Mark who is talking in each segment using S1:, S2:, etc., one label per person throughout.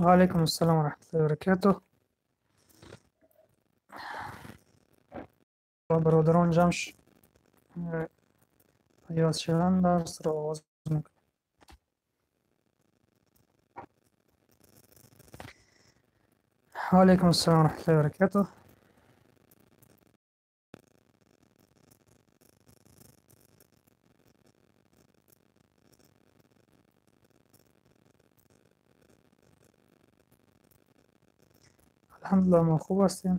S1: Ва алайкум ассалом ва раҳматуллоҳи ва баракатуҳ. Ва бародарон ҷамъ пайваст шудан дарсро оғоз мекунем. Ва алайкум ассалом ва раҳматуллоҳи ва баракатуҳ. Алҳамдулиллоҳ, мо хуб ҳастем.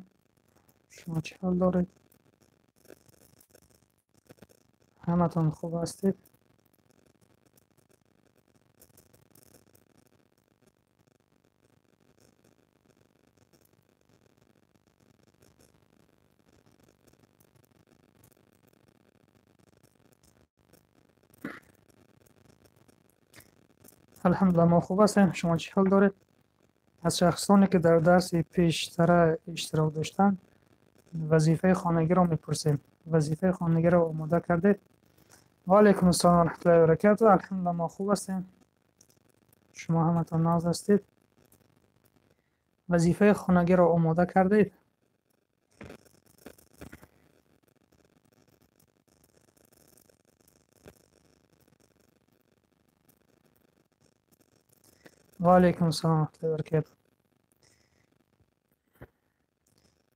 S1: Шумо чӣ ҳол доред? Ҳаматон хуб ҳастед? Алҳамдулиллоҳ, мо хуб ҳастем. Шумо чӣ ҳол доред? Аз шахсоне ки дар дарси пештара иштирок доштанд, вазифаи хонагиро мепурсем. Вазифаи хонагиро омода кардед? Ва алайкум ассалом ва раҳматуллоҳи ва баракатуҳ. Алҳамдулиллоҳ, мо хуб ҳастем. Шумо ҳаматон ноз ҳастед? Вазифаи хонагиро омода кардед? Ва алайкум ассалом ва раҳматуллоҳи ва баракатуҳ.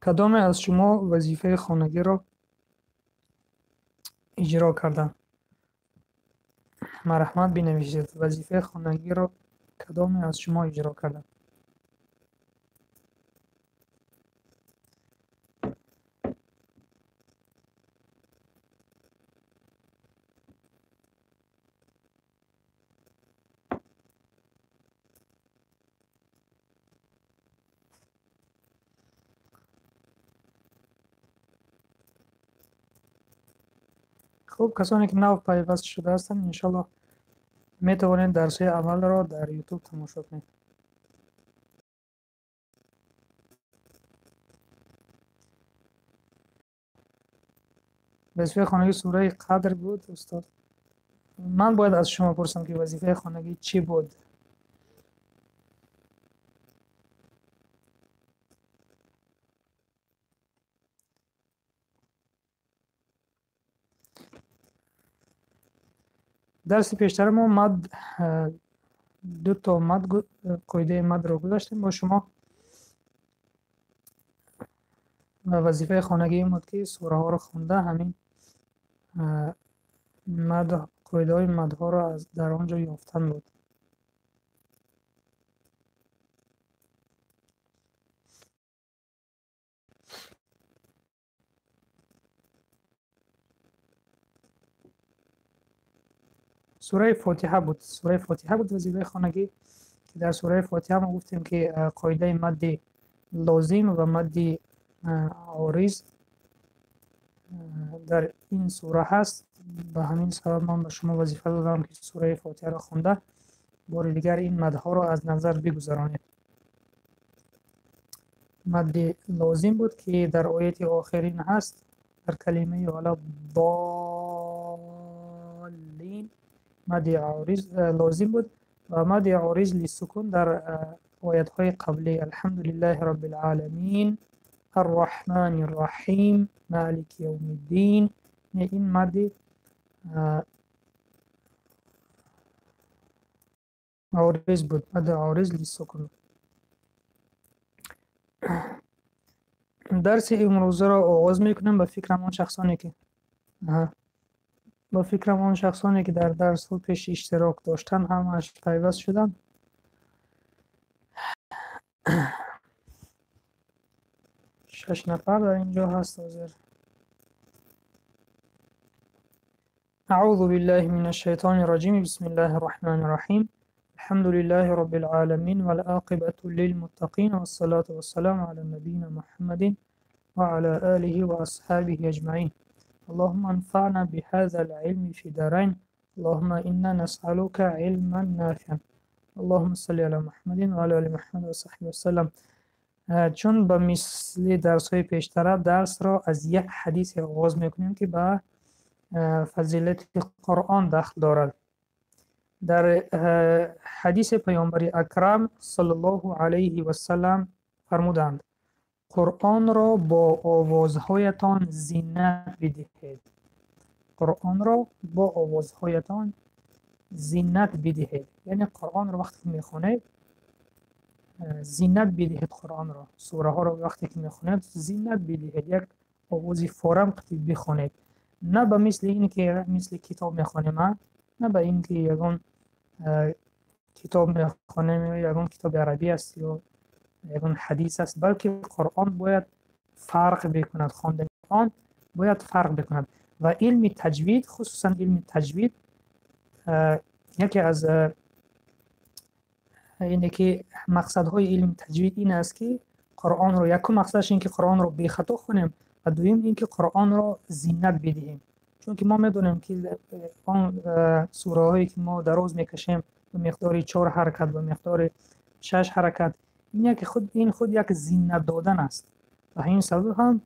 S1: Кадоме аз шумо вазифаи хонагиро иҷро карданд? Марҳамат бинависед. Вазифаи хонагиро кадоме аз шумо иҷро карданд? Хуб, касоне ки нав пайваст шуда ҳастанд, иншоаллоҳ метавонед дарсҳои аввалро дар YouTube тамошо кунед. Вазифаи хонагӣ сураи Қадр буд, устод. Ман бояд аз шумо пурсам, ки вазифаи хонагӣ чӣ буд? Дарси пештара мо мад, ду то мад, қоидаи мадро гузаштем бо шумо ва вазифаи хонагӣ ин буд, ки сураҳоро хонда ҳамин мад, қоидаҳои мадҳоро дар он ҷо ёфтан буд. Сураи Фотиҳа буд. Сураи Фотиҳа буд вазифаи хонагӣ, ки дар сураи Фотиҳа мо гуфтем, ки қоидаи мадди лозим ва мадди ориз дар ин сура ҳаст. Ба ҳамин сабаб ман ба шумо вазифа додам, ки сураи Фотиҳаро хонда бори дигар ин мадҳоро аз назар бигузаронед. Мадди лозим буд, ки дар ояти охирин ҳаст, дар калимаи вала доллин мадди ориз лозим буд ва мадди ориз лисукун дар оятҳои қаблӣ алҳамдулиллаҳи роббил оламин, арраҳмани рраҳим, малики явмиддин. Ин мадди ориз буд, мадди ориз лисукун. Дарси имрӯзаро оғоз мекунем. Ба фикрам он шахсоне ки ба фикрам он шахсоне ки дар дарсҳо пеш иштирок доштанд, ҳамааш пайваст шуданд. 6 нафар дар ин ҷо ҳаст ҳозир. أعوذ بالله من الشيطان الرجيم. بسم الله الرحمن الرحيم. الحمد لله رب العالمين والعاقبة للمتقين والصلاة والسلام على نبينا محمد وعلى آله وأصحابه أجمعين. اللهم انفعنا بهذا العلم في دارين. اللهم إنا نسألك علما نافعا. اللهم صل على محمد وعلى آل محمد وصحبه وسلم. چون ба мисли дарсҳои пештара дарсро аз як ҳадисе оғоз мекунем, ки ба фазилати Қуръон дахл дорад. Дар ҳадиси Паёмбари Акрам саллаллоҳу алайҳи васаллам фармуданд: Қуръонро бо овозҳоятон зинат бидиҳед. Қуръонро бо овозҳоятон зинат бидиҳед. Яъне Қуръонро вақте ки мехонед, зинат бидиҳед Қуръонро. Сураҳоро вақте ки мехонед, зинат бидиҳед. Як овози форам бихонед. На ба мисли ин ки мисли китоб мехонем, на ба ин ки ягон китоб мехонем ё ягон китоби арабӣ аст ё ягон ҳадис аст, балки Қуръон бояд фарқ бикунад. Хондани Қуръон бояд фарқ бикунад. Ва илми таҷвид, хусусан илми таҷвид, яке аз ине ки мақсадҳои илми таҷвид ин аст ки Қуръонро, якум мақсадаш ин ки Қуръонро бехато хонем ва дуюм ин ки Қуръонро зинат бидиҳем. Чунки мо медонем ки он сураҳое ки мо дароз мекашем ба миқдори 4 ҳаракат, ба миқдори 6 ҳаракат, ин худ як зинат додан аст. Ва ҳамин сабаб ҳам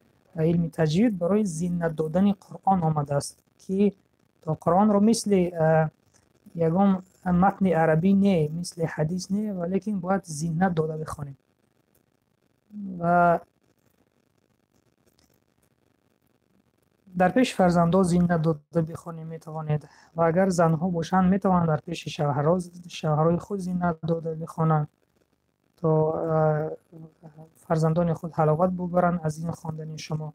S1: илми таҷвид барои зинат додани Қуръон омадааст, ки то Қуръонро мисли ягон матни арабӣ не, мисли ҳадис не, валекин бояд зинат дода бихонем. Ва дар пеши фарзандҳо зинат дода бихонем метавонед. Ва агар занҳо бошанд, метавонанд дар пеши шавҳарҳои худ зинат дода бихонанд, то фарзандони худ ҳаловат бубаранд аз ин хондани шумо.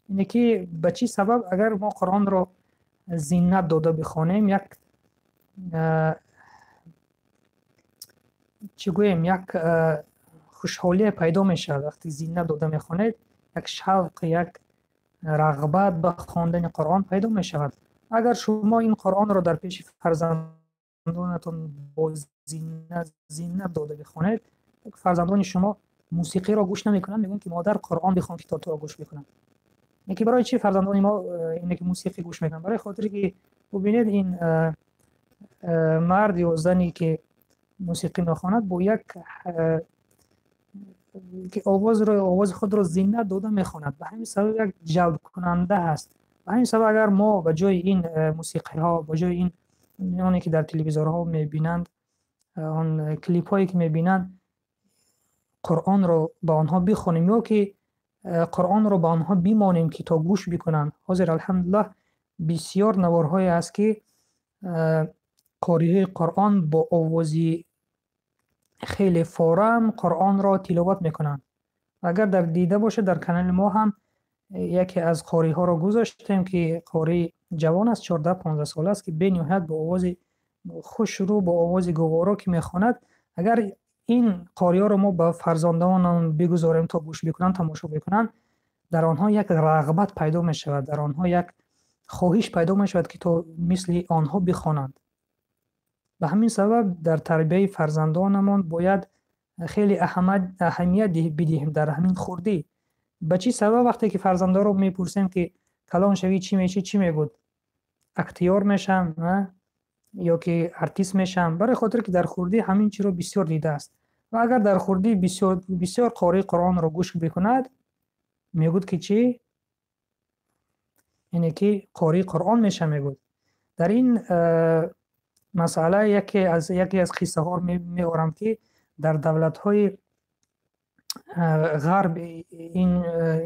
S1: Ине ки ба чӣ сабаб агар мо Қуръонро зинат дода бихонем, як чӣ гӯем, як хушҳолие пайдо мешавад. Вақте зинат дода мехонед, як шавқ, як рағбат ба хондани Қуръон пайдо мешавад. Агар шумо ин Қуръонро дар пеши фарзандонатон бо зинат дода бихонед, фарзандони шумо мусиқиро гӯш намекунанд, мегӯянд ки модар Қуръон бихон, ки то туро гӯш бикунанд. Яке барои чӣ фарзандони мо ине ки мусиқӣ гӯш мекунанд? Барои хотире ки бубинед, ин мард ё зане ки мусиқӣ мехонад, бо як ки овози худро зинат дода мехонад. Ба ҳамин сабаб як ҷалбкунанда ҳаст. Ба ҳамин сабаб агар мо ба ҷои ин мусиқиҳо, ба ҷои ин оне ки дар телевизорҳо мебинанд, он клипҳое ки мебинанд, Қуръонро ба онҳо бихонем ё ки Қуръонро ба онҳо бимонем ки то гӯш бикунанд. Ҳозир алҳамдулиллаҳ бисёр наворҳое ҳаст ки қориҳои Қуръон бо овози хеле форам Қуръонро тиловат мекунанд. Агар дар дида бошед, дар канали мо ҳам яке аз қориҳоро гузоштем ки қории ҷавон аст, 14-15 сола аст, ки бениҳоят бо овози хушрӯ, бо овози гуворо ки мехонад. Агар ин қориҳоро мо ба фарзандонамон бигузорем то гӯш бикунанд, тамошо бикунанд, дар онҳо як рағбат пайдо мешавад, дар онҳо як хоҳиш пайдо мешавад ки то мисли онҳо бихонанд. Ба ҳамин сабаб дар тарбияи фарзандонамон бояд хеле аҳамият бидиҳем дар ҳамин хурдӣ. Ба чӣ сабаб вақте ки фарзандонро мепурсем ки калон шавӣ чӣ мешӣ, чӣ мегӯд? Актёр мешам, ё ки артист мешам. Барои хотире ки дар хурдӣ ҳамин чиро бисёр дидааст. Ва агар дар хурдӣ бисёр қории Қуръонро гӯш бикунад, мегӯд ки чӣ? Яъне ки қории Қуръон мешам, мегӯд. Дар ин масъала яке аз қиссаҳо меорам ки дар давлатҳои ғарб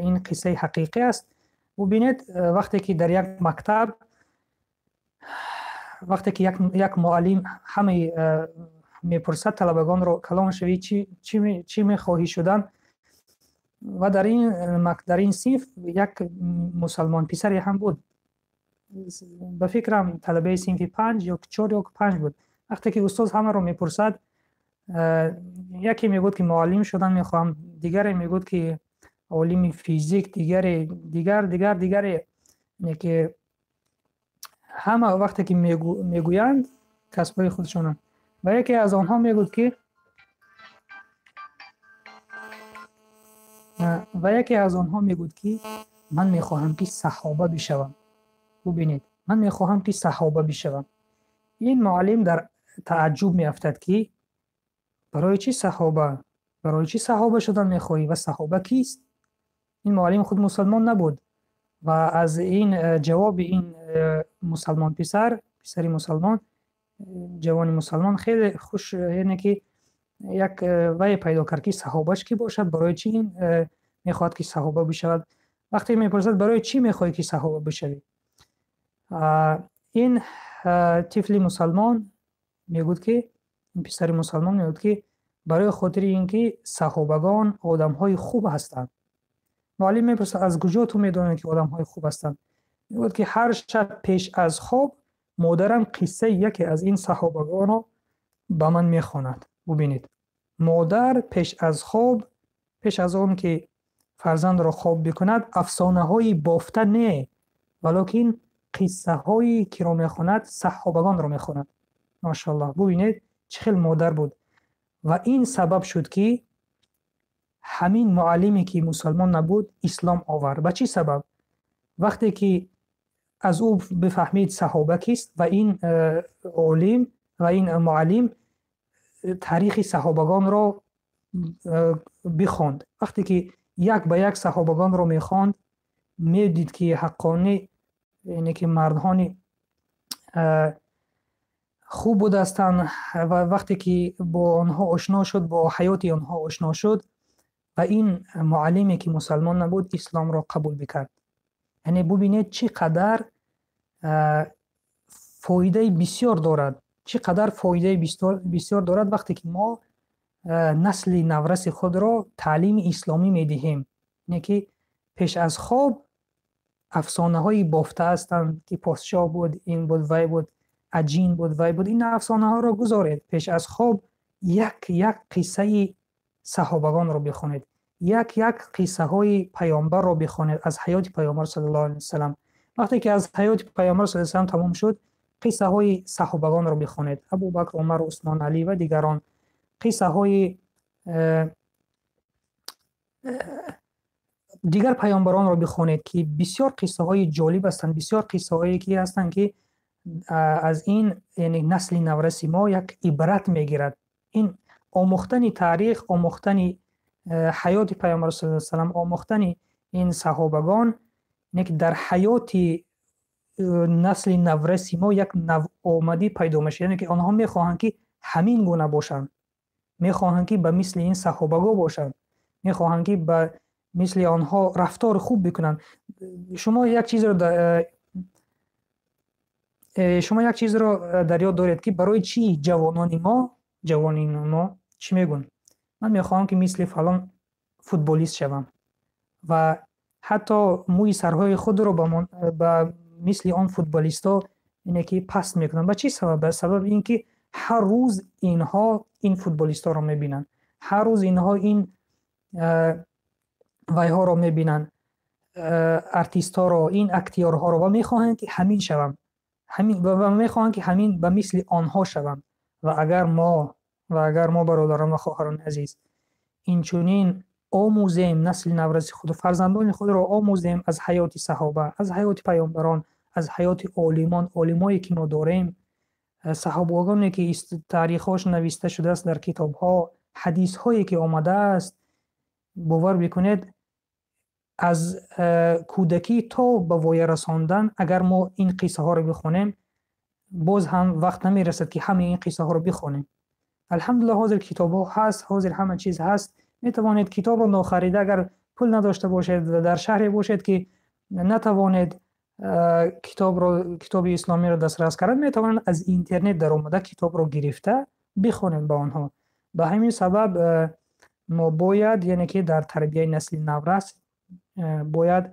S1: ин қиссаи ҳақиқӣ аст. Бубинед, вақте ки дар як мактаб, вақте ки як муаллим ҳамаи мепурсад талабагонро калон шавӣ чӣ мехоҳӣ шудан, ва дар ин синф як мусалмон писаре ҳам буд. Ба фикрам талабаи синфи 5 ё 4 ё 5 буд. Вақте ки устоз ҳамаро мепурсад, яке мегӯяд ки муаллим шудан мехоҳам, дигаре мегӯяд ки олими физик, дигаре, дигар, дигар, дигаре. Яке ҳама вақте ки мегӯянд касбҳои худшонанд, ва яке аз онҳо мегӯяд ки ва яке аз онҳо мегӯяд ки ман мехоҳам ки саҳоба бишавам. Бубинед, ман мехоҳам ки саҳоба бишавам. Ин муаллим дар тааҷҷуб меафтад ки барои чӣ саҳоба? Барои чӣ саҳоба шудан мехоҳӣ? Ва саҳоба кист? Ин муаллим худ мусалмон набуд ва аз ин ҷавоби ин мусалмон писар, писари мусалмон, Ҷавони мусалмон хеле хуш, яъне ки як вай пайдо кард, ки саҳобаш кӣ бошад, барои чӣ ин мехоҳад, ки саҳоба бишавад. Вақте мепурсад, барои чӣ мехоҳӣ, ки саҳоба бишавӣ, ин тифли мусалмон мегӯяд, ки ин писари мусалмон мегӯяд, ки барои хотири ин ки саҳобагон одамҳои хуб ҳастанд. Муаллим мепурсад, аз куҷо ту медонӣ, ки одамҳои хуб ҳастанд? Мегӯяд, ки ҳар шаб пеш аз хоб модарам қиссаи яке аз ин саҳобагонро ба ман мехонад. Бубинед, модар пеш аз хоб, пеш аз он ки фарзандро хоб бикунад, афсонаҳои бофта не, валокин қиссаҳое киро мехонад, саҳобагонро мехонад. Машааллоҳ, бубинед, чӣ хел модар буд. Ва ин сабаб шуд, ки ҳамин муаллиме, ки мусалмон набуд, ислом овард. Ба чӣ сабаб? Вақте ки аз ӯ бифаҳмид саҳоба кист, ва ин олим ва ин муаллим таърихи саҳобагонро бихонд. Вақте ки як ба як саҳобагонро мехонд, медид, ки ҳаққонӣ, яъне ки мардҳони хуб будастанд. Ва вақте ки бо онҳо ошно шуд, бо ҳаёти онҳо ошно шуд, ва ин муаллиме, ки мусалмон набуд, исломро қабул бикард. Яъне бубинед, чӣ қадар фоидаи бисёр дорад, чӣ қадар фоидаи бисёр дорад, вақте ки мо насли навраси худро таълими исломӣ медиҳем. Яъне ки пеш аз хоб афсонаҳои бофта ҳастанд, ки подшоҳ буд, ин буд, вай буд, аҷин буд, вай буд. Ин афсонаҳоро гузоред. Пеш аз хоб як як қиссаи саҳобагонро бихонед, як як қиссаҳои паёмбарро бихонед аз ҳаёти паёмбар саллаллоҳу алайҳи васаллам. Вақте ки аз ҳаёти паёмбар саллаллоҳу алайҳи васаллам тамом шуд, қиссаҳои саҳобагонро бихонед, Абубакр, Умар, Усмон, Алӣ ва дигарон. Қиссаҳои дигар паёмбаронро бихонед, ки бисёр қиссаҳои ҷолиб ҳастанд, бисёр қиссаҳое ки ҳастанд, ки аз ин, яъне насли навраси мо як ибрат мегирад. Ин омӯхтани таърих, омӯхтани ҳаёти паёмбар саллаллоҳу алайҳи васаллам, омӯхтани ин саҳобагон, яъне ки дар ҳаёти насли навраси мо як навомадӣ пайдо мешавад. Яъне ки онҳо мехоҳанд, ки ҳамин гуна бошанд, мехоҳанд, ки ба мисли ин саҳобаго бошанд, мехоҳанд, ки ба мисли онҳо рафтори хуб бикунанд. Шумо як чизро дар ёд доред, ки барои чӣ ҷавонони мо чӣ мегӯянд? Ман мехоҳам, ки мисли фалон футболист шавам, ва ҳатто мӯи сарҳои худро ба мисли он футболистҳо, ине ки паст мекунанд. Ба чӣ сабаб? Ба сабаби ин ки ҳар рӯз инҳо ин футболистҳоро мебинанд, ҳар рӯз инҳо ин вайҳоро мебинанд, артистҳоро, ин актёрҳоро, ва мехоҳанд, ки ҳамин шаванд, ва мехоҳанд, ки ҳамин ба мисли онҳо шаванд. Ва агар мо, бародарон ва хоҳарони азиз, инчунин омӯзем насли навраси худ, фарзандони худро омӯзем аз ҳаёти саҳоба, аз ҳаёти паёмбарон, аз ҳаёти олимон, олимое ки мо дорем, саҳобагоне ки таърихҳош нависта шудааст дар китобҳо, ҳадисҳое ки омадааст, бовар бикунед, аз кӯдакӣ то ба воя расондан агар мо ин қиссаҳоро бихонем, боз ҳам вақт намерасад, ки ҳамаи ин қиссаҳоро бихонем. Алҳамдулиллоҳ, ҳозир китобҳо ҳаст, ҳозир ҳама чиз ҳаст. Метавонед китобро нохарида, агар пул надошта бошед ва дар шаҳре бошед, ки натавонед китобро, китоби исломиро дастрас кард, метавонед аз интернет даромада китобро гирифта бихонед ба онҳо. Ба ҳамин сабаб мо бояд, яъне ки дар тарбияи насли наврас бояд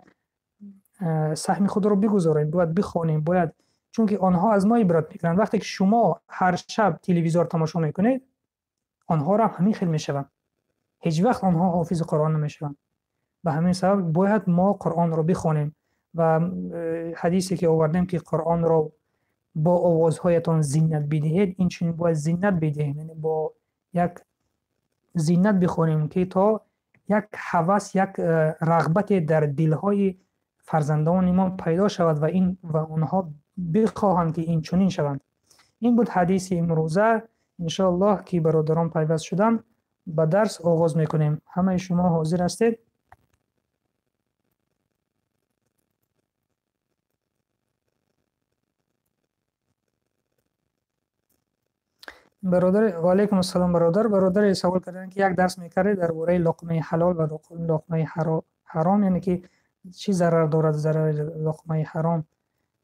S1: саҳми худро бигузорем, бояд бихонем, бояд, чунки онҳо аз мо ибрат мекунанд. Вақте ки шумо ҳар шаб телевизор тамошо мекунед, онҳоро ҳамин хел мешаванд. Ҳеҷ вақт онҳо ҳофизи Қуръон намешаванд. Ба ҳамин сабаб бояд мо Қуръонро бихонем. Ва ҳадисе ки овардем, ки Қуръонро бо овозҳоятон зинат бидиҳед, инчунин бояд зинат бидиҳем, яъне бо як зинат бихонем, ки то як ҳавас, як рағбате дар дилҳои фарзандони мо пайдо шавад ва ин ва онҳо бихоҳанд, ки инчунин шаванд. Ин буд ҳадиси имрӯза. Иншоаллоҳ, ки бародарон пайваст шуданд, ба дарс оғоз мекунем. Ҳамаи шумо ҳозир ҳастед? Бародар, ва алайкум ассалом, бародар. Бародаре савол карданд, ки як дарс мекардед дар бораи луқмаи ҳалол ва луқмаи ҳаром, яъне ки чӣ зарар дорад зарари луқмаи ҳаром.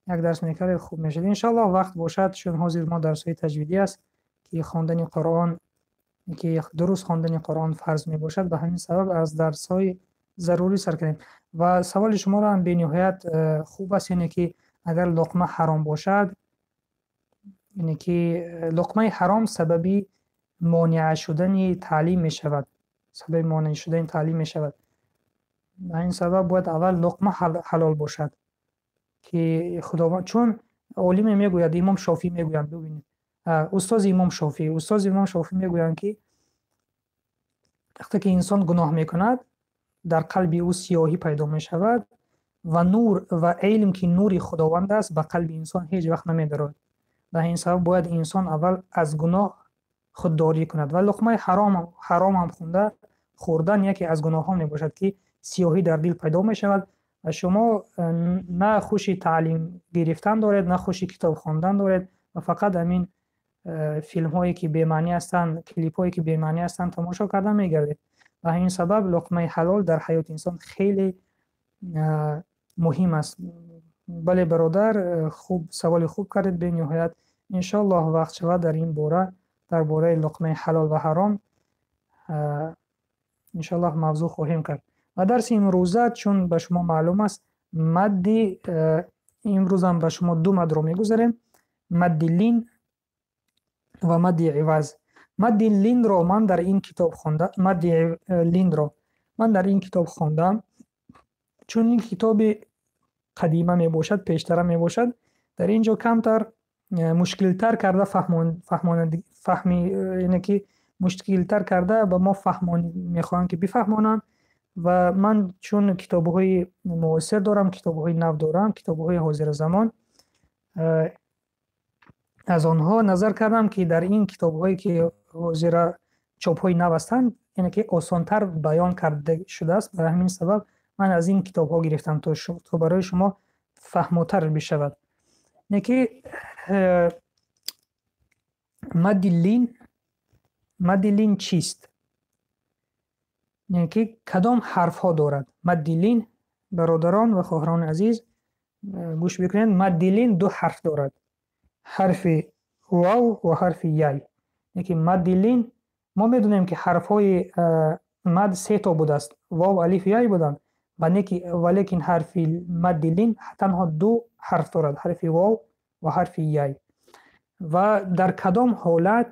S1: Як дарс мекардед, хуб мешуд. Иншоаллоҳ, вақт бошад, чун ҳозир мо дарсҳои таҷвидӣ аст, ки хондани Қуръон, ки дуруст хондани Қуръон фарз мебошад, ба ҳамин сабаб аз дарсҳои зарурӣ сар кардем. Ва саволи шуморо ҳам бениҳоят хуб аст, яъне ки агар луқма ҳаром бошад, яъне ки луқмаи ҳаром сабаби монеа шудани таълим мешавад. Сабаби монеа шудани таълим мешавад. Ба ин сабаб бояд аввал луқма ҳалол бошад, ки Худованд, чун олиме мегӯяд, имом Шофиӣ мегӯянд, бибинед, устози имом Шофиӣ мегӯянд, ки вақте ки инсон гуноҳ мекунад, дар қалби ӯ сиёҳӣ пайдо мешавад ва нур ва илм, ки нури Худованд аст, ба қалби инсон ҳеҷ вақт намедарояд. Ба ин сабаб бояд инсон аввал аз гуноҳ худдорӣ кунад ва луқмаи ҳаром ҳам хунда хӯрдан яке аз гуноҳҳо мебошад, ки сиёҳӣ дар дил пайдо мешавад ва шумо на хуши таълим гирифтан доред, на хуши китоб хондан доред ва фақат ҳамин филмҳое, ки бемаънӣ ҳастанд, клипҳое, ки бемаънӣ ҳастанд, тамошо кардан мегардед. Ба ҳамин сабаб луқмаи ҳалол дар ҳаёти инсон хеле муҳим аст. Бале, бародар, хуб, саволи хуб кардед бениҳоят. Иншоаллоҳ, вақт шавад, дар ин бора, дар бораи луқмаи ҳалол ва ҳаром, иншоаллоҳ, мавзӯъ хоҳем кард. Ва дарси имрӯза, чун ба шумо маълум аст, мадди имрӯзам ба шумо ду мадро мегузарем: мадди лин ва мадди иваз. Мадди линро ман дар ин китоб хонда, мадди линро ман дар ин китоб хондам, чун ин китоби қадима мебошад, пештара мебошад, дар ин ҷо камтар мушкилтар карда фаҳми, яъне ки мушкилтар карда ба мо фаҳмон мехоҳанд, ки бифаҳмонанд. Ва ман чун китобҳои муосир дорам, китобҳои нав дорам, китобҳои ҳозиразамон, аз онҳо назар кардам, ки дар ин китобҳое, ки ҳозира чопҳои нав ҳастанд, яъне ки осонтар баён карда шудааст. Ба ҳамин сабаб ман аз ин китобҳо гирифтам, то барои шумо фаҳмотар бишавад. Яъне ки мадди лин, мадди лин чист, яъне ки кадом ҳарфҳо дорад мадди лин? Бародарон ва хоҳарони азиз, гӯш бикунед: мадди лин ду ҳарф дорад, ҳарфи вав ва ҳарфи яй. Яъне ки мадди лин, мо медонем, ки ҳарфҳои мад се то будааст: вов, алиф, яй буданд, валекин ҳарфи мадди лин танҳо ду ҳарф дорад, ҳарфи вов ва ҳарфи яй. Ва дар кадом ҳолат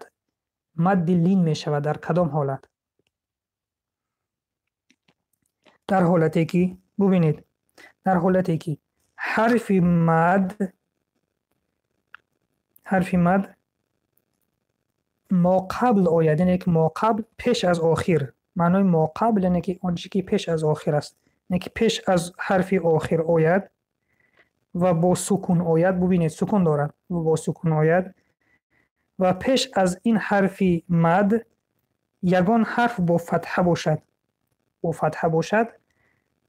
S1: мадди лин мешавад? Дар кадом ҳолат? Дар ҳолате ки, бубинед, дар ҳолате ки ҳарфи мад моқабл ояд, яъне ки моқабл, пеш аз охир. Маънои моқабл, яъне ки он чизе, ки пеш аз охир аст, яъне ки пеш аз ҳарфи охир ояд ва бо сукун ояд. Бубинед, сукун дорад ва бо сукун ояд ва пеш аз ин ҳарфи мад ягон ҳарф бо фатҳа бошад, бо фатҳа бошад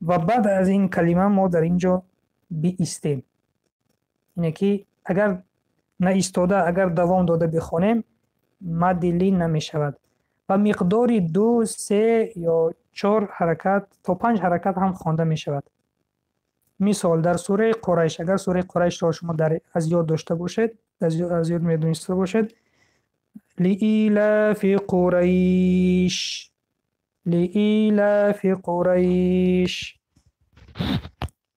S1: ва баъд аз ин калима мо дар ин ҷо биистем. Яъне ки агар наистода, агар давом дода бихонем, мадди лин намешавад ва миқдори ду, се ё чор ҳаракат то панҷ ҳаракат ҳам хонда мешавад. Мисол, дар сураи Қурайш. Агар сураи Қурайшро шумо аз ёд дошта бошед, аз ёд медониста бошед: لإيلاف قريش، لإيلاف قريش،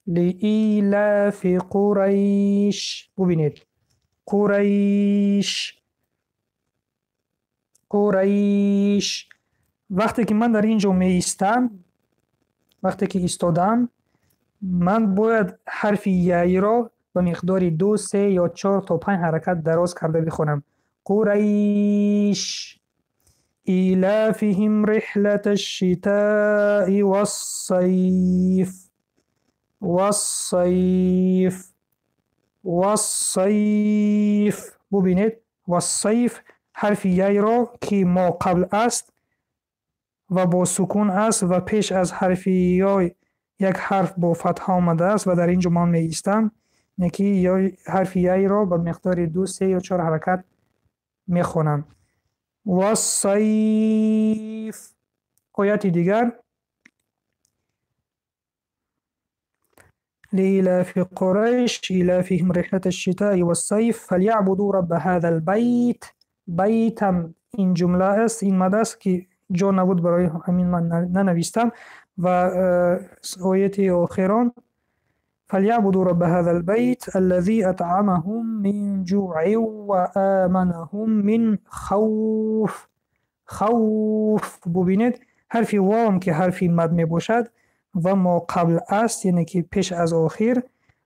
S1: لإيلاف قريش. ببینید، قریش، قریش. وقتی که من در اینجا می ایستم، وقتی که ایستادم، من باید حرف یای را به مقدار دو، سه یا چهار تا پنج حرکت دراز کرده بخونم. قریش. إيلافهم رحلة الشتاء والصيف، والصيف، والصيف. ببینید، والصيف، حرف یای را که ما قبل است و با سکون است و پیش از حرف یای یک حرف با فتحه آمده است و در اینجا من می ایستم، یکی یا حرف یای را به مقدار دو، سه یا چهار حرکت میخوانم. والصيف. Ояти дигар: لإيلاف قريش إيلافهم رحلة الشتاء والصيف فليعبدوا رب هذا البيت. Байтам ин ҷумла аст, ин мад аст, ки ҷо набуд, барои ҳамин ман нанавистам. Ва ояти охирон: فليعبدوا رب هذا البيت الذي أطعمهم من جوع وآمنهم من خوف. خوف. Бубинед, ҳарфи вовам, ки ҳарфи мад мебошад ва мо қабл аст, яъне ки пеш аз охир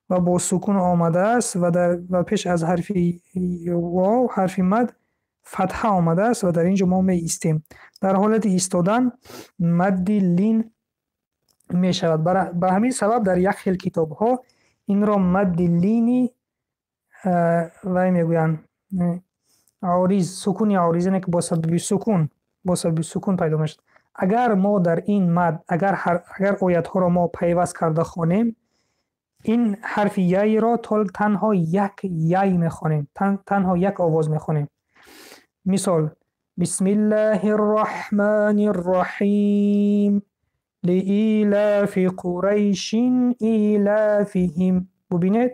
S1: ва бо сукун омадааст, ва пеш аз ҳарфи вов ҳарфи мад фатҳа омадааст ва дар ин ҷо мо меистем. Дар ҳолати истодан мадди лин мешавад. Ба ҳамин сабаб дар як хел китобҳо инро мадди лини вай мегӯянд, ориз, сукуни ориз, яъне ки бо сабаби сукун пайдо мешавад. Агар мо дар ин мад, агар оятҳоро мо пайваст карда хонем, ин ҳарфи яйро танҳо як яй мехонем, танҳо як овоз мехонем. Мисол: бисмиллаҳи рраҳмани рраҳим, лиилафи қурайшин илафиҳим. Бубинед,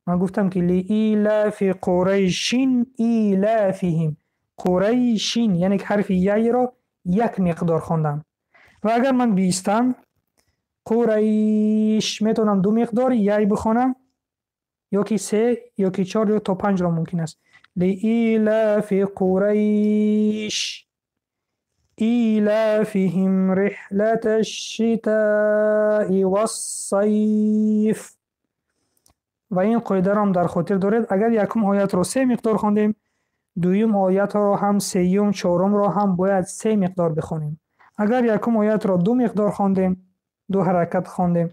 S1: ман гуфтам, ки лиилафи қурайшин илафиҳим, қурайшин, яъне ки ҳарфи яйро як миқдор хондам. Ва агар ман биистам, қурайш, метавонам ду миқдор яй бихонам, ё ки се, ё ки чор, ё то панҷро мумкин аст. Лиилафи қурайш илафиҳим рихлата шшитаи вассайф. Ва ин қоидаро ҳам дар хотир доред: агар якум оятро се миқдор хондем, дуюм оятро ҳам, сеюм, чорумро ҳам бояд се миқдор бихонем. Агар якум оятро ду миқдор хондем, ду ҳаракат хондем,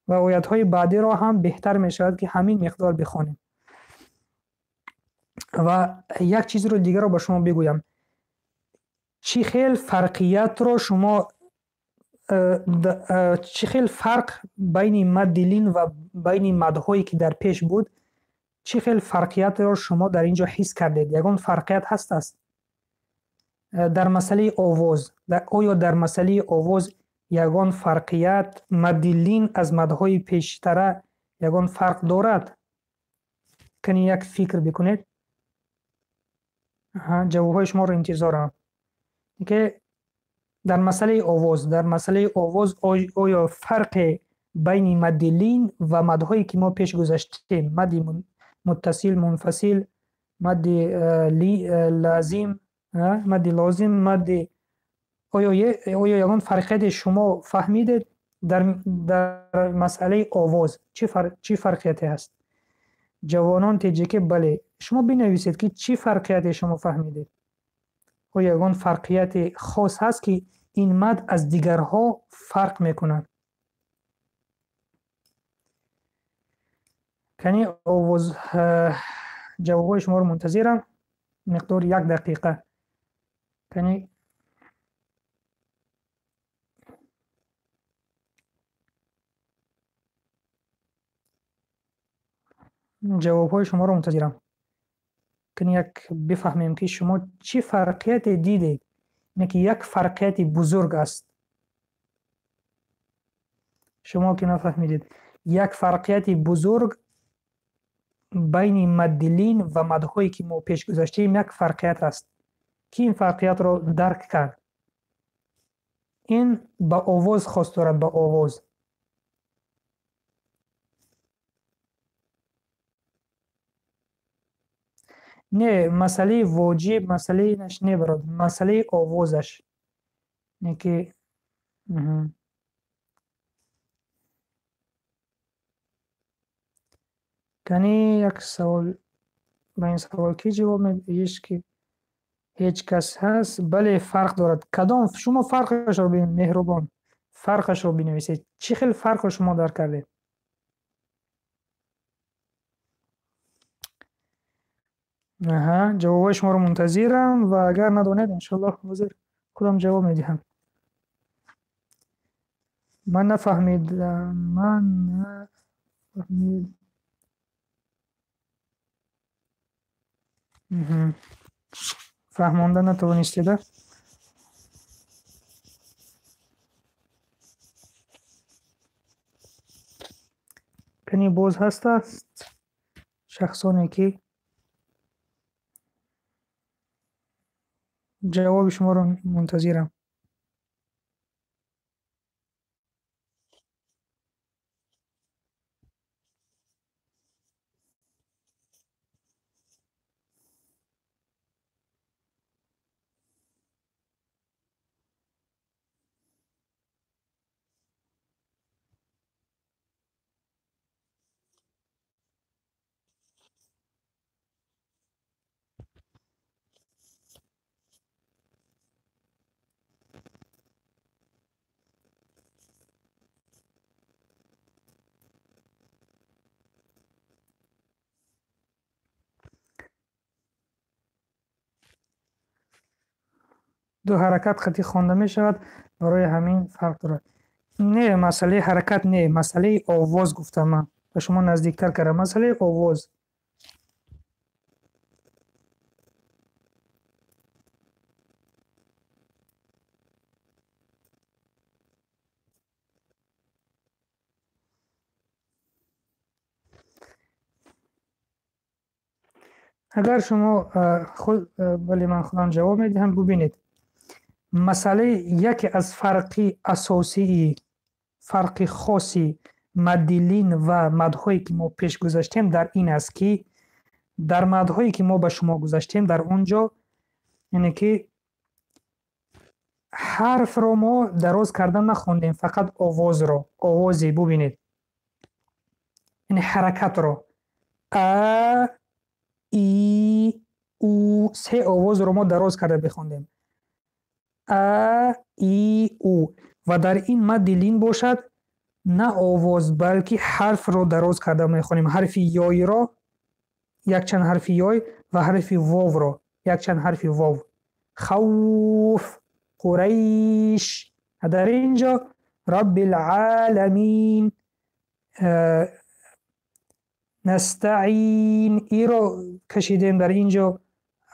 S1: ва оятҳои баъдиро ҳам беҳтар мешавад, ки ҳамин миқдор бихонем. Ва як чизро дигарро ба шумо бигӯям: чӣ хел фарқиятро шумо чӣ хел фарқ байни мадди лин ва байни мадҳое, ки дар пеш буд, чӣ хел фарқиятро шумо дар ин ҷо ҳис кардед? Ягон фарқият ҳаст аст дар масъалаи овоз? Оё дар масъалаи овоз ягон фарқият мадди лин аз мадҳои пештара ягон фарқ дорад? Кани, як фикр бикунед. Ҷавобҳои шуморо интизорам. Ки дар масъалаи овоз оё фарқе байни мадди лин ва мадҳое, ки мо пеш гузаштем, мадди муттасил, мунфасил, мадди лазим, мадди лозим, мадди оё ягон фарқияте шумо фаҳмидед дар масъалаи овоз? Чӣ фарқияте ҳаст? Ҷавонон теҷике, бале, шумо бинависед, ки чӣ фарқияте шумо фаҳмидед. Оё ягон фарқияти хос ҳаст, ки ин мад аз дигарҳо фарқ мекунад? Кани, овоз, ҷавобҳои шуморо мунтазирам. Миқдори як дақиқа, кани. Ҷавобҳои шуморо мунтазирам. Кани, як бифаҳмем, ки шумо чӣ фарқияте дидед, ине ки як фарқияти бузург аст. Шумо ки нафаҳмидед, як фарқияти бузург байни мадди лин ва мадҳое, ки мо пеш гузаштем, як фарқият аст. Ки ин фарқиятро дарк кард? Ин ба овоз хос дорад, ба овоз. Не, масъалаи воҷиб, масъалаи наш не, барод, масъалаи овозаш не ки. Кани, як савол: ба ин савол кӣ ҷавоб медиҳиш, ки ҳеҷ кас ҳаст? Бале, фарқ дорад. Кадом? Шумо фарқашро, меҳрубон, фарқашро бинависед. Чӣ хел фарқро шумо дарк кардед? Аҳа, ҷавобҳои шуморо мунтазирам ва агар надонед, иншоаллоҳ, ҳозир худам ҷавоб медиҳам. Ман нафаҳмидам, ман нафаҳмид. Фаҳмонда натавонистеда? Кани боз ҳастаст шахсоне ки ҷавоби шуморо мунтазирам. Ду ҳаракат қатъӣ хонда мешавад, барои ҳамин фарқ дорад. Не, масъалаи ҳаракат не, масъалаи овоз гуфтам ман. Ба шумо наздиктар кардам. Масъалаи овоз. Агар шумо худ, бале, ман худам ҷавоб медиҳам, бубинед. Масъалаи яке аз фарқи асосии, фарқи хоси мадди лин ва мадҳое ки мо пеш гузаштем дар ин аст, ки дар мадҳое ки мо ба шумо гузаштем, дар он ҷо, яъне ки ҳарфро мо дароз карда нахондем, фақат овозро, овози, бубинед. Яъне ҳаракатро. А, И, У, се овозро мо дароз карда бихондем. А, И, У. Ва дар ин мадди лин бошад, на овоз, балки ҳарфро дароз карда мехонем. Ҳарфи ёйро, якчанд ҳарфи ёй ва ҳарфи вовро, якчанд ҳарфи вов. Хавф, Қурайш. Дар ин ҷо Раббил Аламин, Настаин, иро кашидем, дар ин ҷо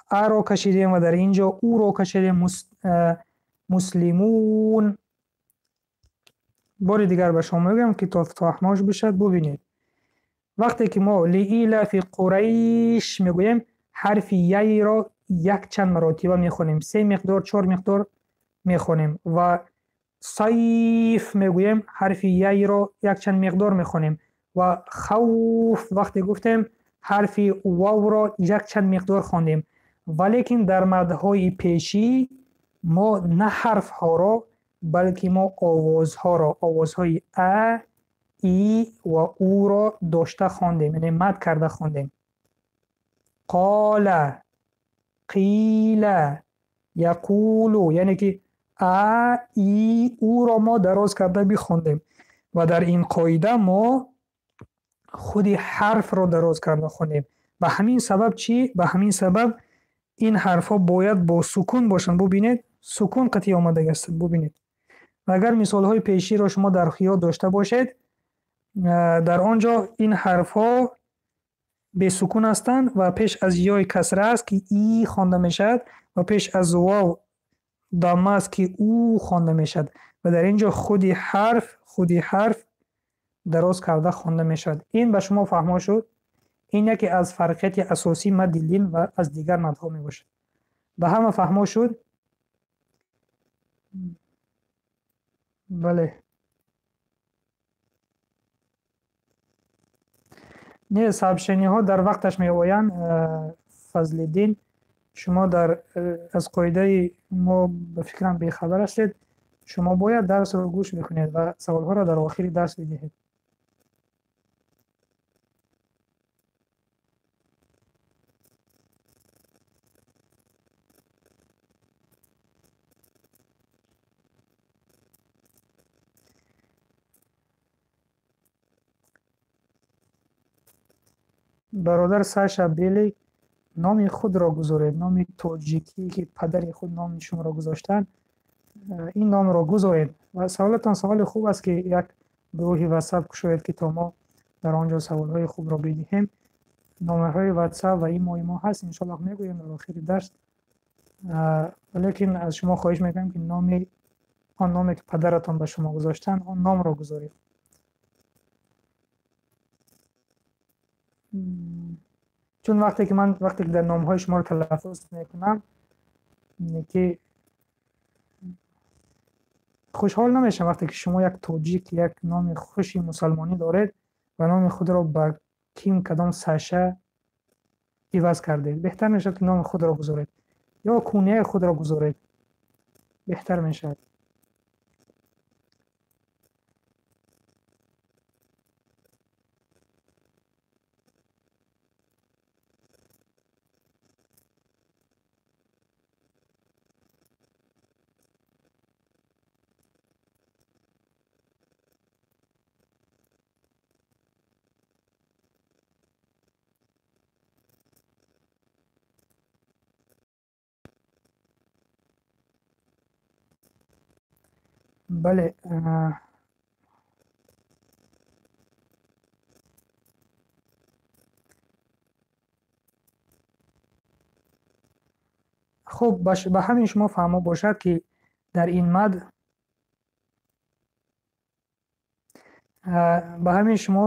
S1: аро кашидем ва дар ин ҷо уро кашидем, муслимун. Бори дигар ба шумо мегӯям, ки то фаҳмош бишад, бубинед. Вақте ки мо лиилафи Қурайш мегӯем, ҳарфи яйро якчанд маротиба мехонем. Се миқдор, чор миқдор мехонем ва сайф мегӯем, ҳарфи яйро якчанд миқдор мехонем ва хавф вақте гуфтем, ҳарфи вавро якчанд миқдор хондем. Валекин дар мадҳои пешӣ мо на ҳарфҳоро, балки мо овозҳоро, овозҳои а, и ва уро дошта хондем, яъне мад карда хондем. Қола, қила, яқулу, яъне ки а, и, уро мо дароз карда бихондем. Ва дар ин қоида мо худи ҳарфро дароз карда хондем. Ба ҳамин сабаб чӣ? Ба ҳамин сабаб ин ҳарфҳо бояд бо сукун бошанд. Бубинед, сукун қатъӣ омадагӣ аст. Бубинед. Ва агар мисолҳои пеширо шумо дар ёд дошта бошед, дар он ҷо ин ҳарфҳо бесукун ҳастанд ва пеш аз ёи касра аст, ки и хонда мешавад, ва пеш аз вов дамма аст, ки у хонда мешавад. Ва дар ин ҷо худи ҳарф дароз карда хонда мешавад. Ин ба шумо фаҳмо шуд? Ин яке аз фарқияти асосии мадди лин ва аз дигар мадҳо мебошад. Ба ҳама фаҳмо шуд? Бале. Не, сообщениҳо дар вақташ меоянд, Фазлиддин. Шумо дар аз қоидаи мо ба фикрам бехабар ҳастед. Шумо бояд дарсро гӯш бикунед ва саволҳоро дар охири дарс бидиҳед. Бародар Саша Бели, номи худро гузоред, номи тоҷикӣ, ки падари худ номи шуморо гузоштанд, ин номро гузоред. Ва саволатон саволи хуб аст, ки як гурӯҳи ватсап кушоед, ки то мо дар он ҷо саволҳои хубро бидиҳем. Номерҳои ватсап ва имои мо ҳаст, иншоаллоҳ мегӯем дар охири дарс. Валекин аз шумо хоҳиш мекунам, ки номи он номе ки падаратон ба шумо гузоштанд, он номро гузоред. Чун вақте ки ман вақте ки дар номҳои шуморо талаффуз мекунам, ки хушҳол намешавам вақте ки шумо як тоҷик, як номи хуши мусалмонӣ доред ва номи худро ба ким кадом Саша иваз кардед. Беҳтар мешавад, ки номи худро гузоред ё кунияи худро гузоред. Беҳтар мешавад. Бале, хуб, ба ҳамин шумо фаҳмо бошад, ки дар ин мад, ба ҳамин шумо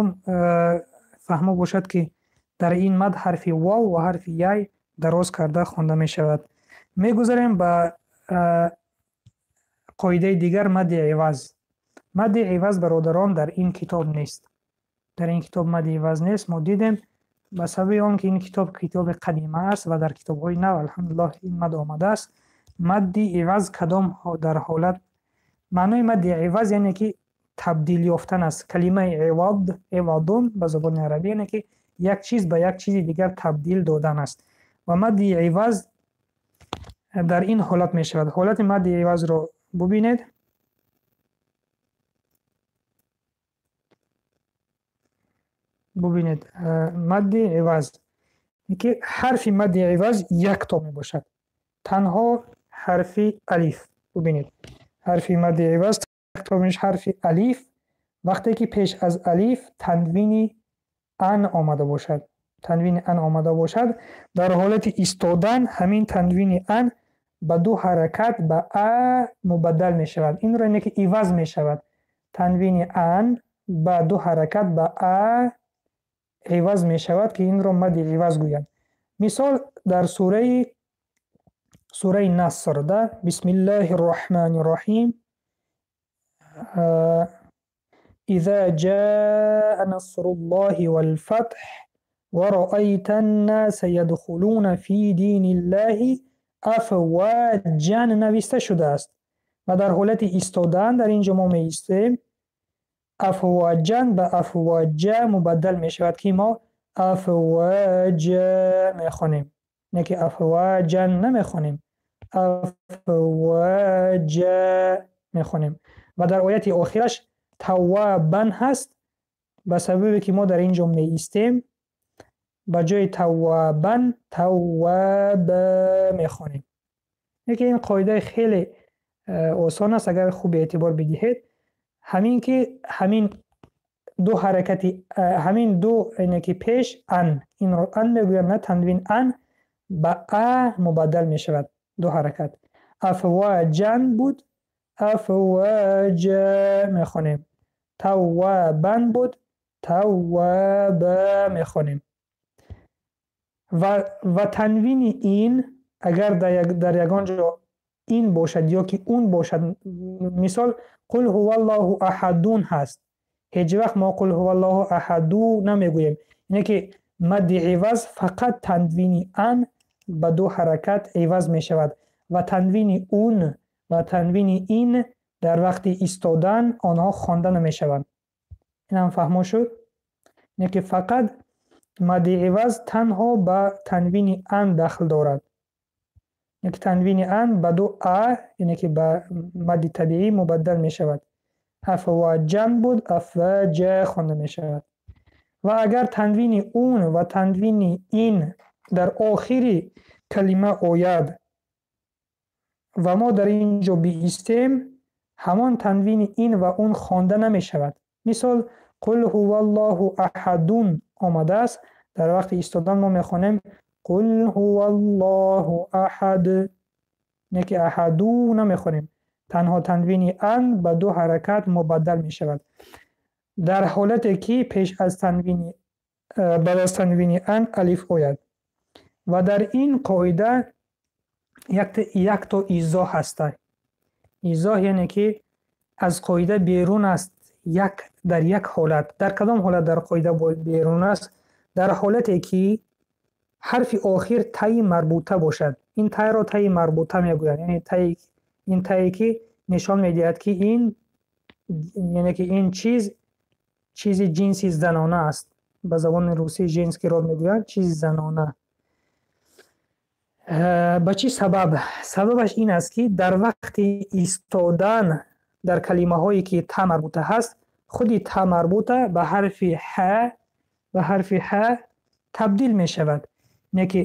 S1: фаҳмо бошад, ки дар ин мад ҳарфи вов ва ҳарфи яй дароз карда хонда мешавад. Мегузарем ба қоидаи дигар, мадди иваз. Мадди иваз, бародарон, дар ин китоб нест. Дар ин китоб мадди иваз нест. Мо дидем, ба сабаби он ки ин китоб китоби қадима аст ва дар китобҳои нав, алҳамдулиллоҳ, ин мад омадааст. Мадди иваз кадом дар ҳолат? Маънои мадди иваз яъне ки табдил ёфтан аст. Калимаи ивад, ивадун ба забони арабӣ, яъне ки як чиз ба як чизи дигар табдил додан аст. Ва мадди иваз дар ин ҳолат мешавад. Ҳолати мадди ивазро бубинед. Бубинед, мадди иваз ки ҳарфи мадди иваз якто мебошад. Танҳо ҳарфи алиф. Бубинед, ҳарфи мадди иваз якто мешавад, ҳарфи алиф, вақте ки пеш аз алиф танвини ан омада бошад. Танвини ан омада бошад, дар ҳолати истодан ҳамин танвини ан ба ду ҳаракат ба а мубаддал мешавад. Инро яъне ки иваз мешавад. Танвини ан ба ду ҳаракат ба а иваз мешавад, ки инро мадди иваз гӯянд. Мисол, дар сураи Наср, да, бисмиллаҳи рраҳмани рраҳим, иза ҷаа насруллоҳи валфатҳ ва раайта аннаса ядхулуна фи диниллаҳи афваҷан нависта шудааст. Ва дар ҳолати истодан дар ин ҷо мо меистем, афваҷан ба афваҷа мубаддал мешавад, ки мо афваҷа мехонем, не ки афваҷан намехонем, афваҷа мехонем. Ва дар ояти охираш таввабан ҳаст. Ба сабабе ки мо дар ин ҷо меистем, ба ҷои таввабан тавваба мехонем. Лекин ин қоидаи хеле осон аст, агар хуб эътибор бидиҳед. Ҳамин ки ҳамин ду ҳаракати, ҳамин ду, ине ки пеш ан, инро ан мегӯям, на танвин ан, ба а мубаддал мешавад ду ҳаракат. Афваҷан буд, афваҷа мехонем. Таввабан буд, тавваба мехонем. Ва танвини ин агар дар ягон ҷо ин бошад ё ки он бошад, мисол қул ҳуваллоҳу аҳадун ҳаст, ҳеҷ вақт мо қул ҳуваллоҳу аҳаду намегӯем. Ине ки мадди иваз фақат танвини ан ба ду ҳаракат иваз мешавад ва танвини ун ва танвини ин дар вақти истодан онҳо хонда намешаванд. Инам фаҳмо шуд? Ине ки фақат мадди иваз танҳо ба танвини ан дахл дорад. Яке танвини ан ба ду а, яъне ки ба мадди табиӣ мубаддал мешавад. Афваҷан буд, афваҷа хонда мешавад. Ва агар танвини ун ва танвини ин дар охири калима ояд ва мо дар ин ҷо биистем, ҳамон танвини ин ва ун хонда намешавад. Мисол, қул ҳуваллоҳу аҳадун омадааст, дар вақти истодан мо мехонем қул ҳуваллоҳу аҳад. Не ки аҳаду намехонем. Танҳо танвини ан ба ду ҳаракат мубаддал мешавад. Дар ҳолате ки пеш аз танвини баъд аз танвини ан алиф ояд. Ва дар ин қоида якто изоҳ ҳаста. Изоҳ яъне ки аз қоида берун аст як дар як ҳолат. Дар кадом ҳолат дар қоида берун аст? Дар ҳолате ки ҳарфи охир таи марбута бошад. Ин тайро таи марбута мегӯянд. Яъне таи ин тае ки нишон медиҳад ки ин яъне ки ин чиз чизи ҷинси занона аст. Ба забони русӣ женский род мегӯянд, чизи занона. Ба чӣ сабаб? Сабабаш ин аст ки дар вақти истодан дар калимаҳое ки та марбута ҳаст, худи та марбута ба ҳарфи ҳа ба ҳарфи ҳа табдил мешавад. Не ки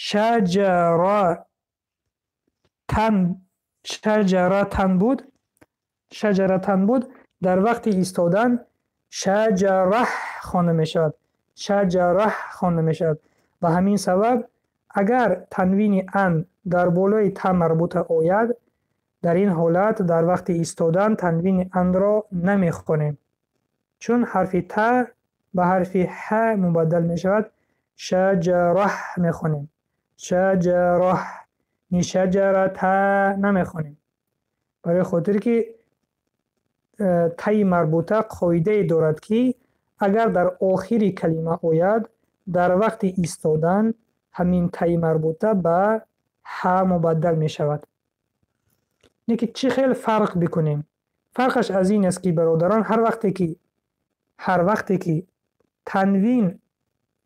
S1: шаҷаратан шаҷаратан буд, шаҷаратан буд, дар вақти истодан шаҷараҳ хонда мешавад. Шаҷараҳ хонда мешавад. Ба ҳамин сабаб агар танвини ан дар болои та марбута ояд, дар ин ҳолат дар вақти истодан танвини анро намехонем. Чун ҳарфи та ба ҳарфи ҳа мубаддал мешавад, шаҷараҳ мехонем. Шаҷараҳ. Ни шаҷарата намехонем. Барои хотир ки таи марбута қоидае дорад ки агар дар охири калима ояд, дар вақти истодан ҳамин таи марбута ба ҳа мубаддал мешавад. Не ки чӣ хел фарқ бикунем? Фарқаш аз ин аст ки бародарон ҳар вақте ки танвин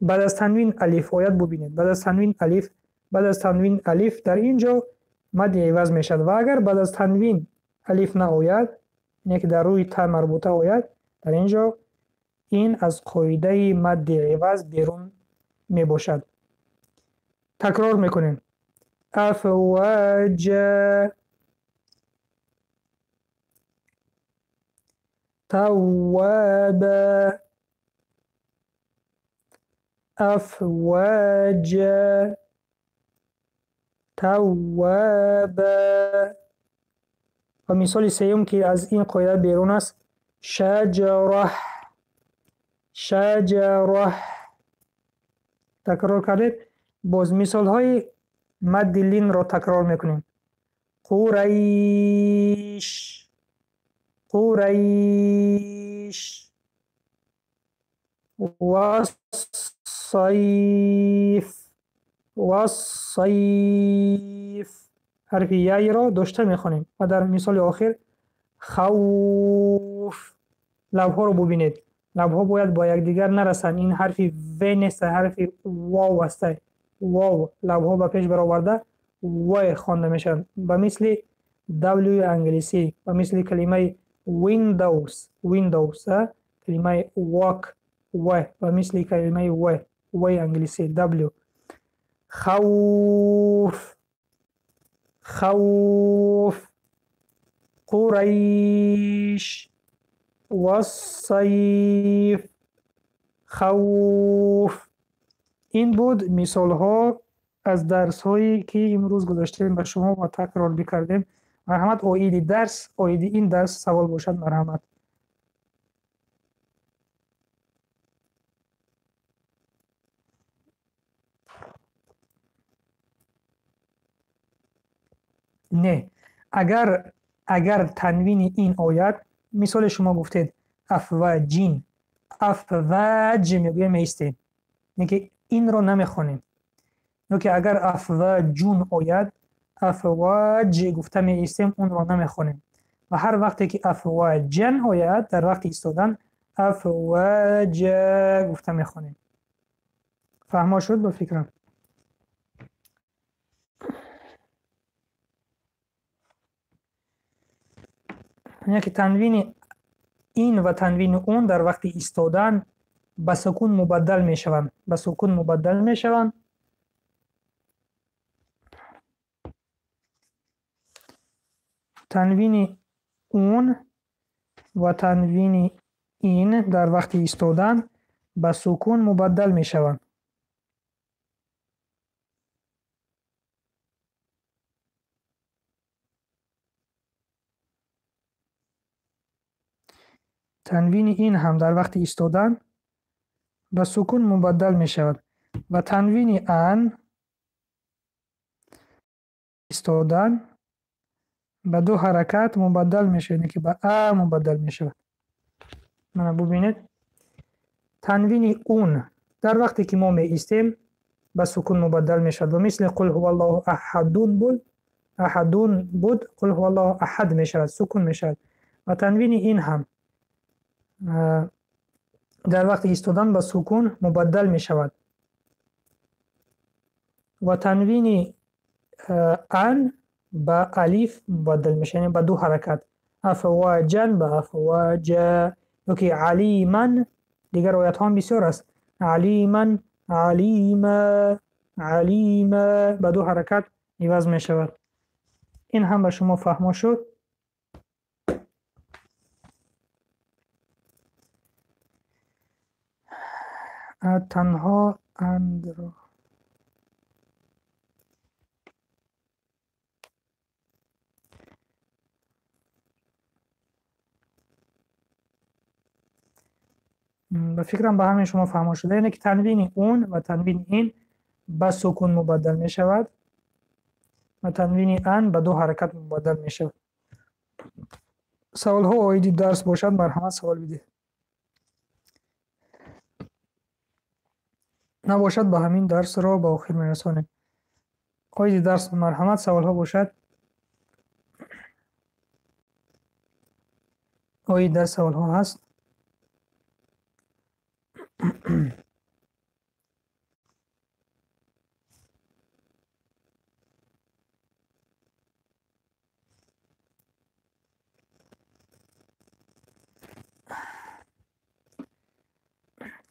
S1: баъд аз танвин алиф ояд, бубинед, баъд аз танвин алиф, баъд аз танвин алиф дар ин ҷо мадди иваз мешавад ва агар баъд аз танвин алиф наояд, яъне ки дар рӯи та марбута ояд, дар ин ҷо ин аз қоидаи мадди иваз берун мебошад. Такрор мекунем. Афваҷа тавваба афваҷа тавваба. Ва мисоли сеюм ки аз ин қоида берун аст, шаҷараҳ шаҷараҳ. Такрор кардед. Боз мисолҳои мадди линро такрор мекунем. Қурайш Қурайш вассайф вассайф. Ҳарфи яйро дошта мехонем. Ва дар мисоли охир хавф. Лабҳоро бубинед. Лабҳо бояд ба якдигар нарасанд. Ин ҳарфи в нест, ҳарфи вов аст. Вов. Лабҳо ба пеш бароварда в хонда мешаванд. Ба мисли W англисӣ, ба мисли калимаи Windows, Windows, калимаи walk, в, ба мисли калимаи в, в англисӣ, W. Хавф, хавф, Қурайш, вассайф, хавф. Ин буд мисолҳо аз дарсҳое ки имрӯз гузоштем ба шумо ва такрор бикардем. Марҳамат, оиди дарс, оиди ин дарс савол бошад, марҳамат. Не, агар танвини ин ояд, мисоле шумо гуфтед афваҷин, афваҷ мегӯем меистем. Не ки инро намехонем. Ё ки агар афваҷун ояд, афваҷ гуфта меистем, онро намехонем. Ва ҳар вақте ки афваҷан ояд, дар вақти истодан афваҷа гуфта мехонем. Фаҳмо шуд ба фикрам? Яъне ки танвини ин ва танвини он дар вақти истодан ба сукун мубаддал мешаванд. Ба сукун мубаддал мешаванд. Танвини он ва танвини ин дар вақти истодан ба сукун мубаддал мешаванд. Танвини ин ҳам дар вақти истодан ба сукун мубаддал мешавад ва танвини ан истодан ба ду ҳаракат мубаддал мешавад, яъне ки ба а мубаддал мешавад. Мана бубинед, танвини ун дар вақте ки мо меистем ба сукун мубаддал мешавад ва мисли қул ҳуваллоҳу аҳадун буд, аҳадун буд, қул ҳуваллоҳу аҳад мешавад, сукун мешавад. Ва танвини ин ҳам дар вақти истодан ба сукун мубаддал мешавад. Ва танвини ан ба алиф мубаддал мешавад, яъне ба ду ҳаракат. Афваҷан ба афваҷа, ёки алиман, дигар оятҳо ҳам бисёр аст. Алиман, алима, алима ба ду ҳаракат иваз мешавад. Ин ҳам ба шумо фаҳмо шуд. Танҳо андро ба фикрам ба ҳамаи шумо фаҳмо шуда, яъне ки танвини ун ва танвини ин ба сукун мубаддал мешавад ва танвини ан ба ду ҳаракат мубаддал мешавад. Саволҳо оиди дарс бошад, марҳамат савол бидиҳед. Набошад, ба ҳамин дарсро ба охир мерасонем. Оиди дарс марҳамат саволҳо бошад. Оиди дарс саволҳо ҳаст?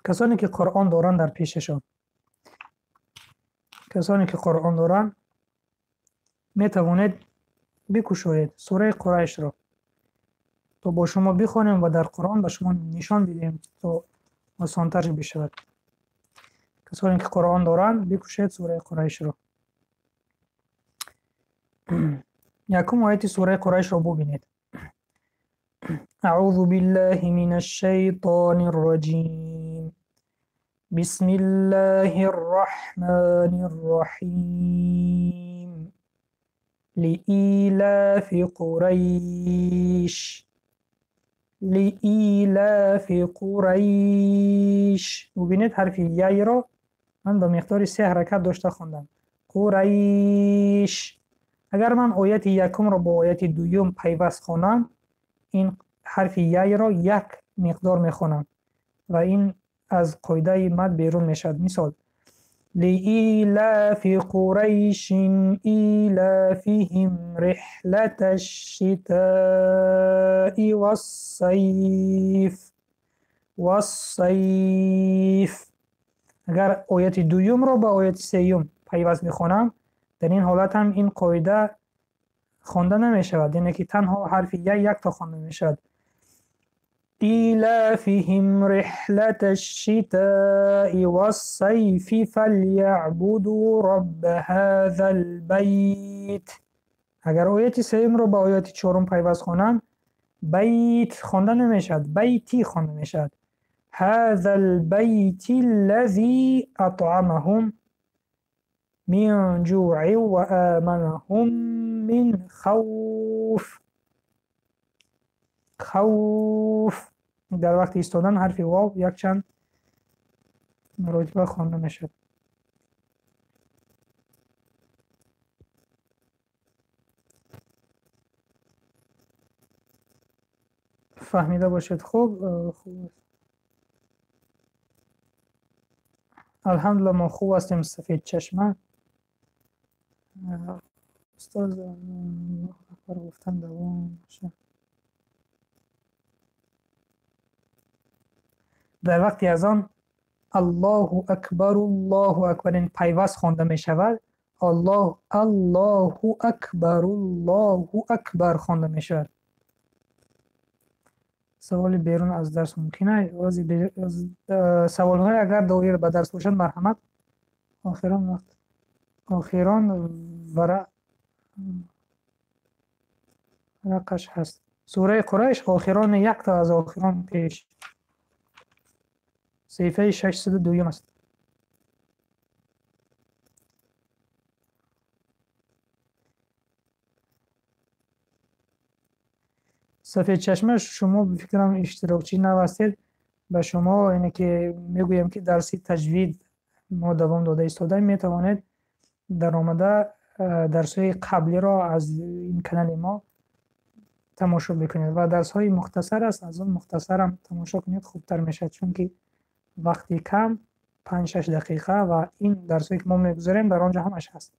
S1: Касоне ки Қуръон доранд дар пешашон, касоне ки Қуръон доранд метавонед бикушоед сураи Қурайшро, то бо шумо бихонем ва дар Қуръон ба шумо нишон бидиҳем, то осонтар бишавад. Касоне ки Қуръон доранд бикушоед сураи Қурайшро. Якум ояти сураи Қурайшро бубинед. Аъузу биллаҳи минаш шайтонир раҷим. Бисмиллаҳир раҳмонир раҳим. Лиилафи Қурайш. Лиилафи Қурайш. Бубинед, ҳарфи яйро ман ба миқдори се ҳаракат дошта хондам. Қурайш. Агар ман ояти якумро бо ояти дуюм пайваст хонам, ин ҳарфи яйро як миқдор мехонам ва ин аз қоидаи мад берун мешавад. Мисол: лиилафи қурайшин илафиҳим риҳлаташ шитаи вассайф. Вассайф. Агар ояти дуюмро ба ояти сеюм пайваст мехонам, дар ин ҳолат ҳам ин қоида хонда намешавад, яъне ки танҳо ҳарфи я якто хонда мешавад. إيلافهم رحلة الشتاء والصيف فليعبدوا رب هذا البيت. اگر آیت سوم رو با آیت چهارم پیوست خوانم، بیت خوانده نمیشد، بیتی خوانده میشد. هذا البيت الذي أطعمهم من جوع وآمنهم من خوف. خوف در وقت ایستادن حرف واو یک چند مرتبه خوانده میشد. فهمیده باشید. خوب، خوب، الحمدلله ما خوب هستیم. سفید چشمه استاد اکبر گفتن دوام باشه. در وقتی از آن الله اکبر الله اکبر این پیوست خوانده می شود. الله الله اکبر الله اکبر خوانده می شود. سوال بیرون از درس ممکنه؟ سوال های اگر دایر به درس باشند مرحمت. آخران وقت آخران ورقش هست. Сураи Қурайш охирон, якта аз охирон пеш, саҳифаи 602 аст. Сафедчашма, шумо фикрам иштирокчӣ нав ҳастед. Ба шумо ине ки мегӯям, ки дарси таҷвид мо давом дода истодаем. Метавонед даромада дарсҳои қаблиро аз ин канали мо тамошо бикунед ва дарсҳои мухтасар аст, аз он мухтасарам тамошо кунед, хубтар мешавад, чунки вақти кам, 5-6 дақиқа, ва ин дарсҳое ки мо мегузарем, дар он ҷо ҳамаш ҳаст.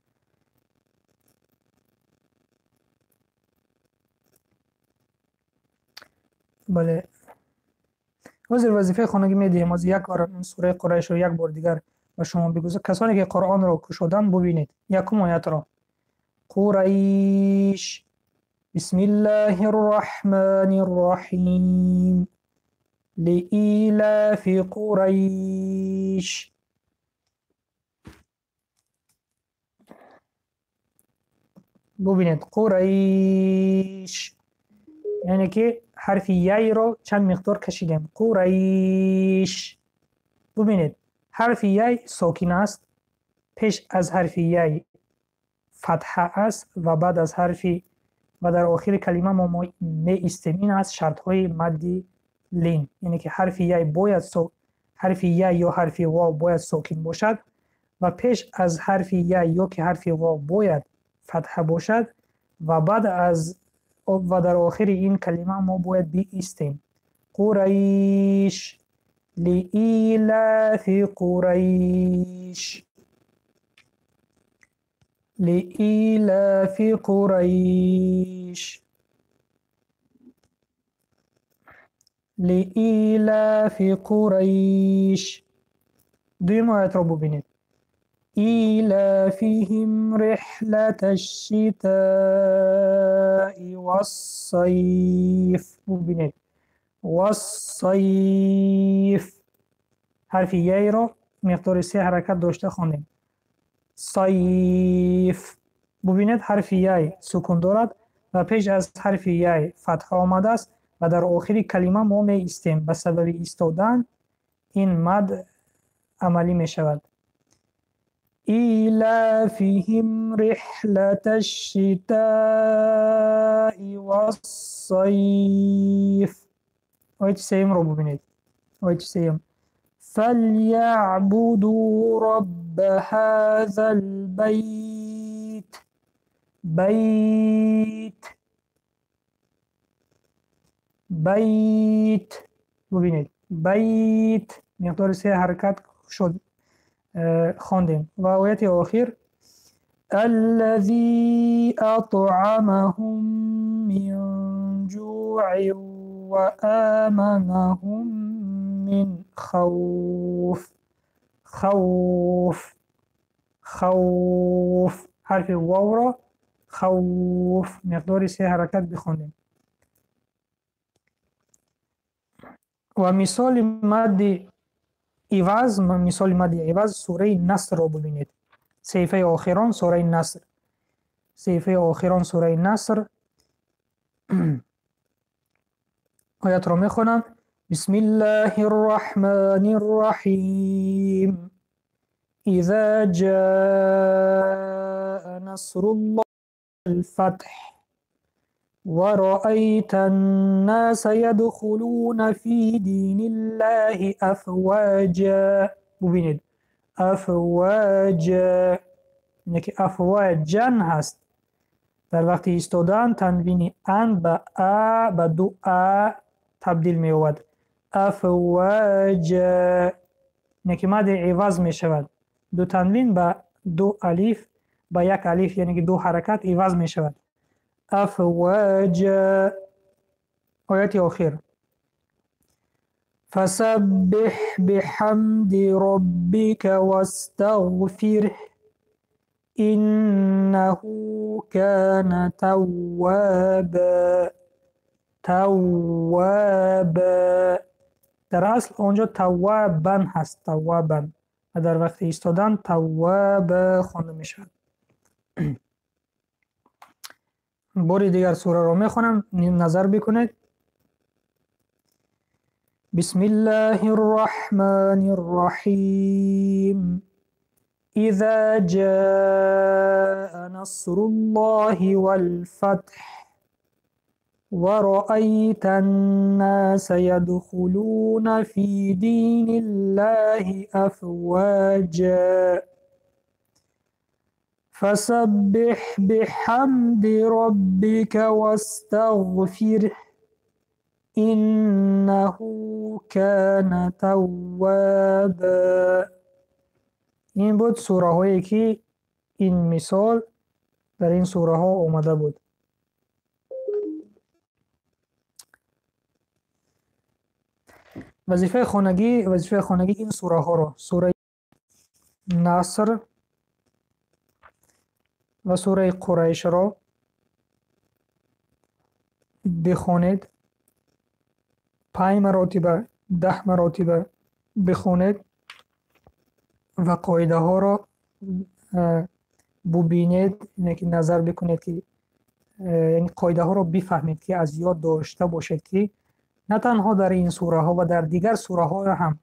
S1: Бале, ҳозир вазифаи хонагӣ медиҳем. Ҳозир як бор ин сураи Қурайшро як бор дигар ба шумо бигузор. Касоне ки Қуръонро кушоданд, бубинед якум оятро. Қурайш. Бисмиллаҳи рраҳмани рраҳим. Лиилафи Қурайш. Бубинед, Қурайш, яъне ки ҳарфи яйро чанд миқдор кашидем. Қурайш. Бубинед, ҳарфи яй сокин аст, пеш аз ҳарфи яй фатҳа аст ва баъд аз ҳарфи ва дар охири калима мо меистем. Ин аст шартҳои мадди лин, яъне ки ҳарфи яй бояд, ҳарфи яй ё ҳарфи вов бояд сокин бошад ва пеш аз ҳарфи яй ё ки ҳарфи вов бояд фатҳа бошад ва баъд аз ва дар охири ин калима мо бояд биистем. Қурайш. Лиилафи Қурайш. Лиилафи Қурайш. Лиилафи Қурайш. Дуюм оятро бубинед. Илафиҳим рихлата шшитаи вассайф. Бубинед, вассайф, ҳарфи яйро миқдори се ҳаракат дошта хондем. Сайф. Бубинед, ҳарфи яй сукун дорад ва пеш аз ҳарфи яй фатҳа омадааст ва дар охири калима мо меистем. Ба сабаби истодан ин мад амалӣ мешавад. Илафиҳим рихлата шшитаи вассайф. Ояти сеюмро бубинед. Ояти сеюм. Фалябуду робба ҳазал байт. Байт. Байт. Бубинед, байт, миқдори се ҳаракат шуд, хондем. Ва ояти охир. Аллази атъамаҳум мин ҷуъин ва аманаҳум мин хавф. Хавф. Хавф. Ҳарфи вовро хавф миқдори се ҳаракат бихондем. Ва мисоли мадди иваз, мисоли мадди иваз, сураи Насрро бубинед. Саҳифаи охирон сураи Наср. Саҳифаи охирон сураи Наср. Оятро мехонам. Бисмиллаҳи рраҳмани рраҳим. Иза ҷаа насруллоҳи фатҳ ва раайта аннаса ядхулуна фи диниллаҳи афваҷа. Бубинед, афваҷа, яъне ки афваҷан ҳаст. Дар вақти истодан танвини ан ба а, ба ду а табдил меёбад. Афваҷа, яъне ки мадди иваз мешавад. Ду танвин ба ду алиф, ба як алиф, яъне ки ду ҳаракат иваз мешавад. Афваҷа. Ояти охир. Фасаббиҳ биҳамди роббика вастағфирҳ иннаҳу кана тавваба. Тавваба. Дар асл он ҷо таввабан ҳаст, таввабан. Ва дар вақти истодан тавваба хонда мешавад. Бори дигар сураро мехонам, назар бикунед. Бисмиллаҳир Раҳмонир Раҳим. Иза ҷаа насруллоҳи вал фатҳ ва раайтан носа ядхулуна фи диниллаҳи афвоҷа фасаббиҳ биҳамди роббика вастағфирҳ иннаҳу кана тавваба. Ин буд сураҳое ки ин мисол дар ин сураҳо омада буд. Вазифаи хонагӣ ин сураҳоро, сураи Наср ва сураи Қурайшро бихонед, 5 маротиба, 10 маротиба бихонед ва қоидаҳоро бубинед, яъне ки назар бикунед ки, яъне қоидаҳоро бифаҳмед, ки аз ёд дошта бошед, ки на танҳо дар ин сураҳо ва дар дигар сураҳо ҳам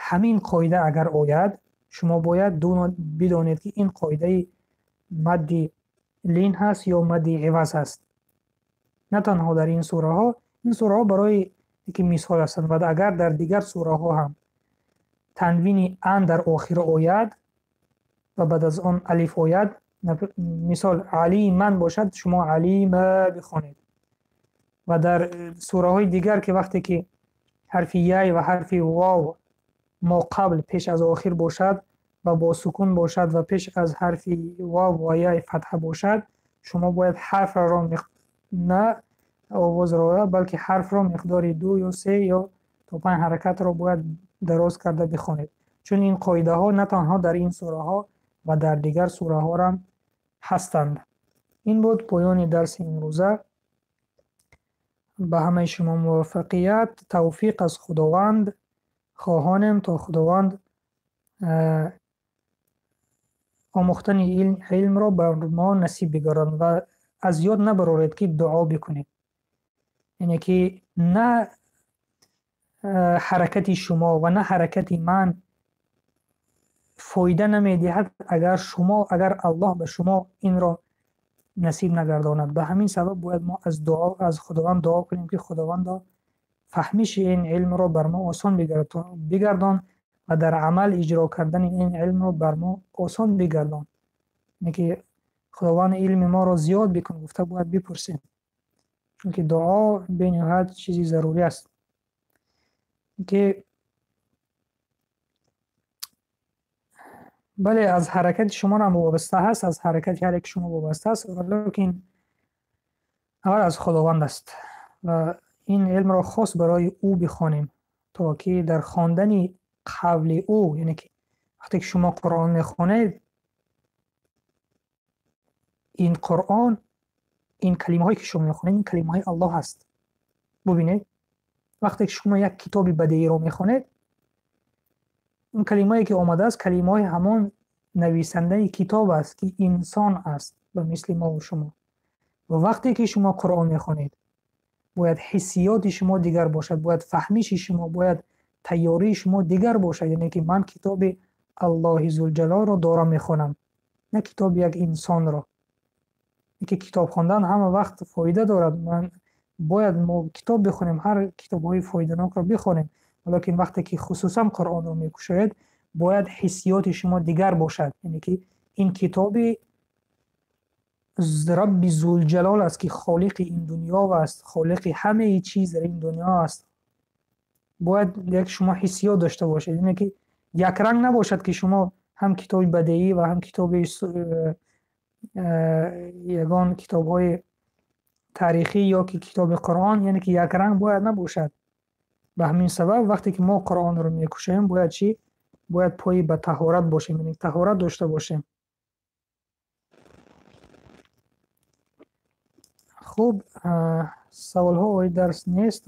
S1: ҳамин қоида агар ояд, шумо бояд бидонед, ки ин қоидаи мадди лин ҳаст ё мадди иваз ҳаст. На танҳо дар ин сураҳо, ин сураҳо барои ки мисол ҳастанд, ва агар дар дигар сураҳо ҳам танвини ан дар охир ояд ва баъд аз он алиф ояд, мисол алиман бошад, шумо алима бихонед. Ва дар сураҳои дигар ки вақте ки ҳарфи яй ва ҳарфи вов мо қабл пеш аз охир бошад ва бо сукун бошад ва пеш аз ҳарфи вов ва яй фатҳа бошад, шумо бояд ҳарфро на овозро, балки ҳарфро миқдори 2 ё 3 ё то 5 ҳаракатро бояд дароз карда бихонед. Чун ин қоидаҳо на танҳо дар ин сураҳо ва дар дигар сураҳо ҳам ҳастанд. Ин буд поёни дарси имрӯза. Ба ҳамаи шумо муваффақият, тавфиқ аз Худованд хоҳонем, то Худованд омӯхтани илмро бар мо насиб бигардонад ва аз ёд набароред, ки дуо бикунед. Яъне ки на ҳаракати шумо ва на ҳаракати ман фоида намедиҳад, агар Аллоҳ ба шумо инро насиб нагардонад. Ба ҳамин сабаб бояд мо аз Худованд дуо кунем, ки Худовандо фаҳмиши ин илмро бар мо осон бигардон ва дар амал иҷро кардани ин илмро бар мо осон бигардон. Яъне ки Худованд илми моро зиёд бикун гуфта бояд бипурсем, чунки дуо бениҳоят чизи зарурӣ аст. Ки бале, аз ҳаракати шумо ҳам вобаста ҳаст, аз ҳаракати ҳар яки шумо вобаста аст, валекин аввал аз Худованд аст ва ин илмро хос барои ӯ бихонем, то ки дар хондани қавли ӯ, яъне ки вақте ки шумо Қуръон мехонед, ин Қуръон, ин калимаҳое ки шумо мехонед, ин калимаҳои Аллоҳ аст. Бубинед, вақте ки шумо як китоби бадеиро мехонед, ин калимае ки омадааст, калимаҳои ҳамон нависандаи китоб аст, ки инсон аст, ба мисли мо ва шумо. Ва вақте ки шумо Қуръон мехонед, бояд ҳиссиёти шумо дигар бошад, бояд фаҳмиши шумо, бояд тайёрии шумо дигар бошад. Яъне ки ман китоби Аллоҳи Зулҷалолро дорам мехонам, на китоби як инсонро. Ки китоб хондан ҳама вақт фоида дорад. Ман бояд мо китоб бихонем, ҳар китобҳои фоиданокро бихонем, валекин вақте ки хусусан Қуръонро мекушоед, бояд ҳиссиёти шумо дигар бошад. Яъне ки ин китоби Рабби Зулҷалол аст, ки холиқи ин дунё аст, холиқи ҳамаи чиз дар ин дунё аст. Бояд як шумо ҳиссиёт дошта бошед, яъне ки якранг набошад, ки шумо ҳам китоби бадеӣ ва ҳам китоби ягон китобҳои таърихӣ ё ки китоби Қуръон, яъне ки якранг бояд набошад. Ба ҳамин сабаб вақте ки мо Қуръонро мекушоем, бояд чӣ? Бояд пои ба таҳорат бошем, яъне таҳорат дошта бошем. Хуб, саволҳо оид дарс нест.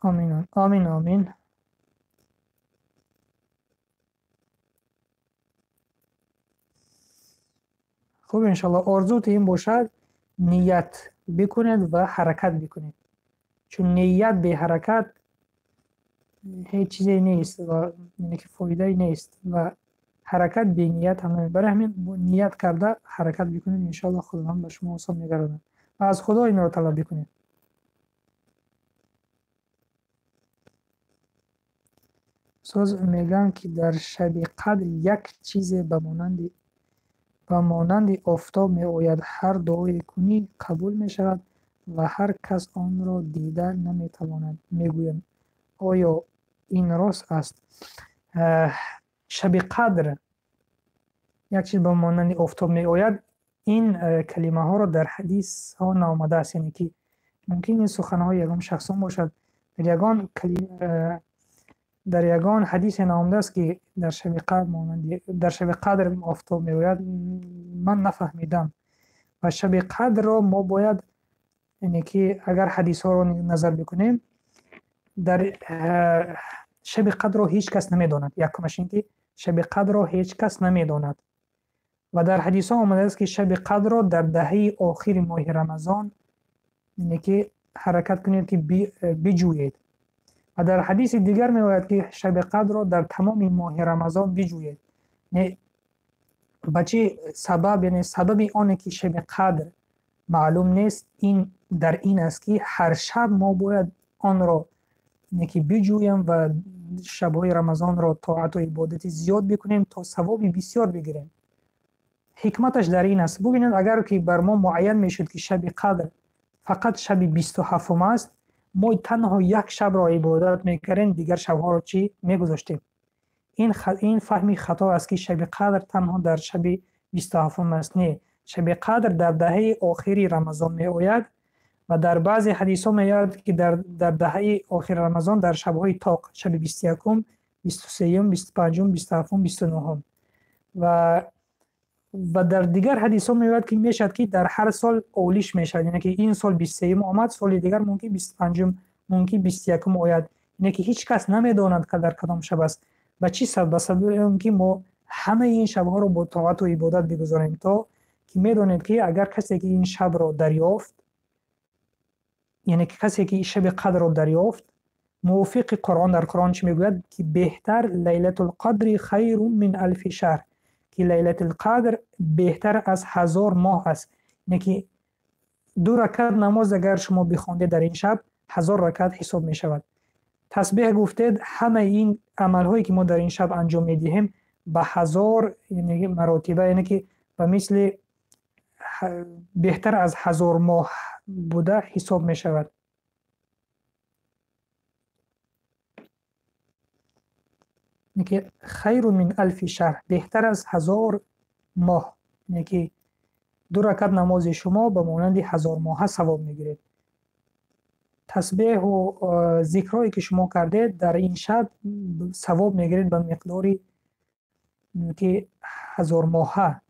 S1: Амин, амин, амин. Хуб, иншоаллоҳ, орзуте ин бошад, ният бикунед ва ҳаракат бикунед. Чун ният бе ҳаракат ҳеҷ чизе нест ва яъне ки фоидае нест ва ҳаракат бе ният ҳам намешавад. Барои ҳамин ният карда ҳаракат бикунед, иншоаллоҳ Худованд ба шумо осон мегардонад. Ва аз Худо инро талаб бикунед. Устод, мегӯянд, ки дар шаби қадр як чизе ба монанди офтоб меояд, ҳар дуое кунӣ қабул мешавад ва ҳар кас онро дида наметавонад, мегӯянд. Оё ин рост аст? Шаби қадр як чиз ба монанди офтоб меояд, ин калимаҳоро дар ҳадисҳо наомадааст, яъне ки мумкин ин суханҳои ягон шахсон бошад. Дар ягон ҳадисе наомадааст, ки дар шаби қадр монанди дар шаби қадр офтоб меояд, ман нафаҳмидам. Ва шаби қадрро мо бояд, яъне ки агар ҳадисҳоро назар бикунем, дар шаби қадрро ҳеҷ кас намедонад. Якумаш ин ки шаби қадрро ҳеҷ кас намедонад. Ва дар ҳадисҳо омадааст, ки шаби қадрро дар даҳаи охири моҳи Рамазон, яъне ки ҳаракат кунед, ки биҷӯед. Ва дар ҳадиси дигар меояд, ки шаби қадрро дар тамоми моҳи Рамазон биҷӯед. Не, ба чӣ сабаб, яъне сабаби оне ки шаби қадр маълум нест, ин дар ин аст, ки ҳар шаб мо бояд онро, яъне ки биҷӯем ва шабҳои Рамазонро тоату ибодати зиёд бикунем, то савоби бисёр бигирем. Ҳикматаш дар ин аст. Бубинед, агар ки бар мо муайян мешуд, ки шаби қадр фақат шаби 27-ум аст, мо танҳо як шабро ибодат мекардем, дигар шабҳоро чӣ мегузоштем? Ин фаҳми хато аст, ки шаби қадр танҳо дар шаби 27-ум аст. Не, шаби қадр дар даҳаи охири Рамазон меояд ва дар баъзе ҳадисҳо меояд, ки дар даҳаи охири Рамазон дар шабҳои тоқ, шаби 21-ум, 23-юм, 25-ум, 27-ум, 29-ум. Ва дар дигар ҳадисҳо меояд, ки мешавад, ки дар ҳар сол олиш мешавад, яъне ки ин сол 23-юм омад, соли дигар мумкин 25-ум, мумкин 21-ум ояд. Яъне ки ҳеҷ кас намедонад, ки дар кадом шаб аст. Ба чӣ сабаб? Ба сабаби он ки мо ҳамаи ин шабҳоро бо тоату ибодат бигузорем, то ки медонед, ки агар касе ки ин шабро дарёфт, яъне ки касе ки шаби қадрро дарёфт, мувофиқи Қуръон, дар Қуръон чӣ мегӯяд? Ки беҳтар лайлатул қадри хайрун мин алфи шаҳр, ки лайлатул қадр беҳтар аз 1000 моҳ аст. Яъне ки 2 ракат намоз агар шумо бихондед дар ин шаб, 1000 ракат ҳисоб мешавад. Тасбеҳ гуфтед, ҳамаи ин амалҳое ки мо дар ин шаб анҷом медиҳем ба 1000, яъне маротиба, яъне ки ба мисли беҳтар аз 1000 моҳ буда ҳисоб мешавад. Яъне ки хайрун мин алфи шаҳр, беҳтар аз 1000 моҳ. Яъне ки 2 ракат намози шумо ба монанди 1000 моҳа савоб мегиред. Тасбеҳу зикрҳое ки шумо кардед дар ин шаб савоб мегиред ба миқдори ки 1000 моҳа.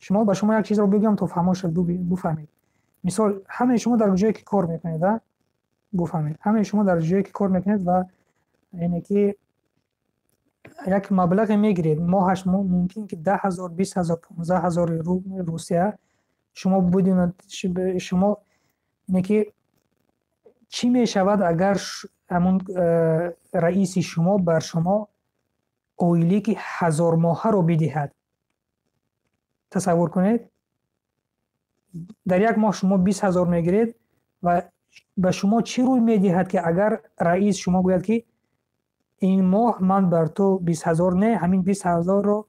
S1: Шумо ба шумо як чизро бигӯям, то фаҳмо шуд, буфаҳмед. Мисол, ҳамаи шумо дар ҷое ки кор мекунед, а? Буфаҳмед. Ҳамаи шумо дар ҷое ки кор мекунед ва яъне ки як маблағе мегиред, моҳаш мумкин ки 10 000, 20 000, 15 000 рубли Русия. Шумо будинад, шумо яъне ки чӣ мешавад, агар ҳамун раиси шумо бар шумо ойлики ҳазормоҳаро бидиҳад? Тасаввур кунед, дар як моҳ шумо 20 000 мегиред ва ба шумо чӣ рӯй медиҳад, ки агар раис шумо гӯяд, ки ин моҳ ман бар ту 20 000 не, ҳамин 20 000-ро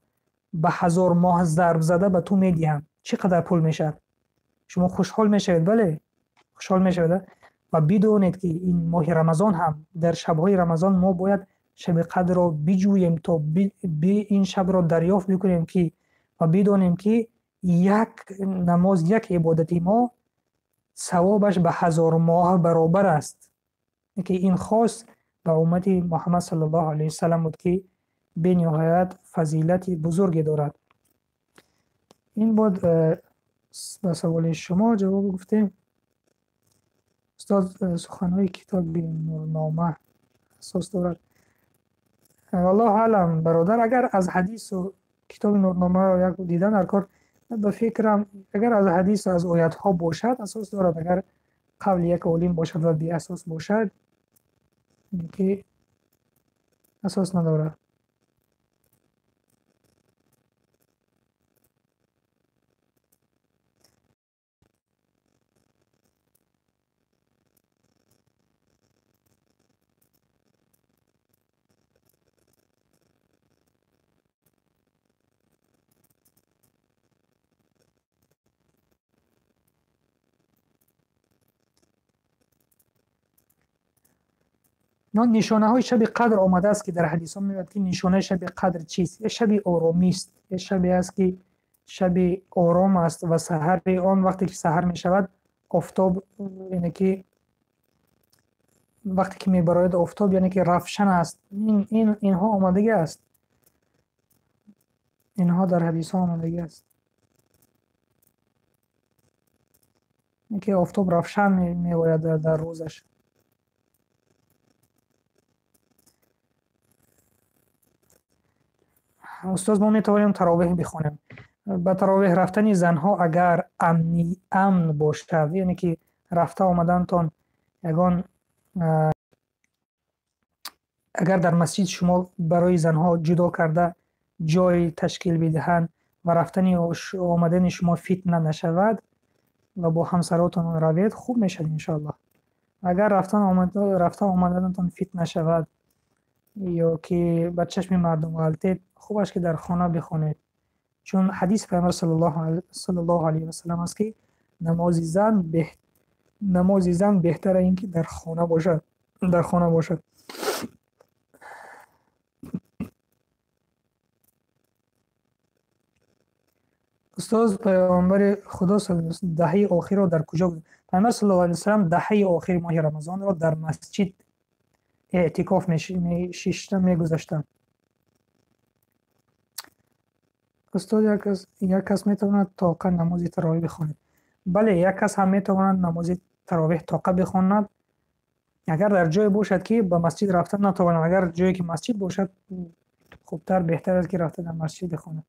S1: ба 1000 моҳ зарб зада ба ту медиҳам, чӣ қадар пул мешавад? Шумо хушҳол мешавед, бале? Хушҳол мешавед, ва бидонед, ки ин моҳи Рамазон ҳам дар шабҳои Рамазон мо бояд шаби қадрро биҷӯем, то ин шабро дарёфт бикунем, ки ва бидонем, ки як намоз, як ибодати мо савобаш ба 1000 моҳ баробар аст. Ки ин хос ба уммати Муҳаммад саллаллоҳу алайҳи васаллам буд, ки бениҳоят фазилати бузурге дорад. Ин буд ба саволи шумо ҷавоб гуфтем. Устод, суханҳои китоби Нурнома асос дорад? Валлоҳу аълам, бародар, агар аз ҳадису китоби Нурномаро як дидан дар кор, Ба фикрам, агар аз ҳадис, аз оятҳо бошад, асос дорад. Агар қавли як олим бошад ва беасос бошад, ки асос надорад. Нишонаҳои шаби қадр омадааст, ки дар ҳадисҳо меояд, ки нишонаи шаби қадр чист? Як шаби оромист, як шабе аст, ки шаби ором аст ва саҳари он, вақте ки саҳар мешавад, офтоб, яъне ки вақте ки мебарояд офтоб, яъне ки равшан аст. Инҳо омадагӣ аст. Инҳо дар ҳадисҳо омадагӣ аст. Яъне ки офтоб равшан меояд дар рӯзаш. Устоз, мо метавонем таровеҳ бихонем. Ба таровеҳ рафтани занҳо агар амн бошад, яъне ки рафта омадантон ягон, агар дар масҷид шумо барои занҳо ҷудо карда ҷой ташкил бидиҳанд ва рафтани омадани шумо фитна нашавад ва бо ҳамсаротон равед, хуб мешавад иншоаллоҳ. Агар рафта омаданатон фитна шавад ё ки ба чашми мардум ғалтед, хуб аст, ки дар хона бихонед. Чун ҳадиси Пайғамбар саллаллоҳу алайҳи васаллам аст, ки намози зан беҳтар ин ки дар хона бошад, дар хона бошад. Устоз, Пайғамбари Худо саллаллоҳу алайҳи васаллам даҳаи охирро дар куҷо буд? Пайғамбар саллаллоҳу алайҳи васаллам даҳаи охири моҳи Рамазонро дар масҷид эътикоф мешишта мегузаштанд. Устод, як кас метавонад тоқа намози таровеҳ бихонад? Бале, як кас ҳам метавонад намози таровеҳ тоқа бихонад, агар дар ҷое бошад, ки ба масҷид рафта натавонад. Агар ҷое ки масҷид бошад, хубтар, беҳтар аст, ки рафта дар масҷид бихонад.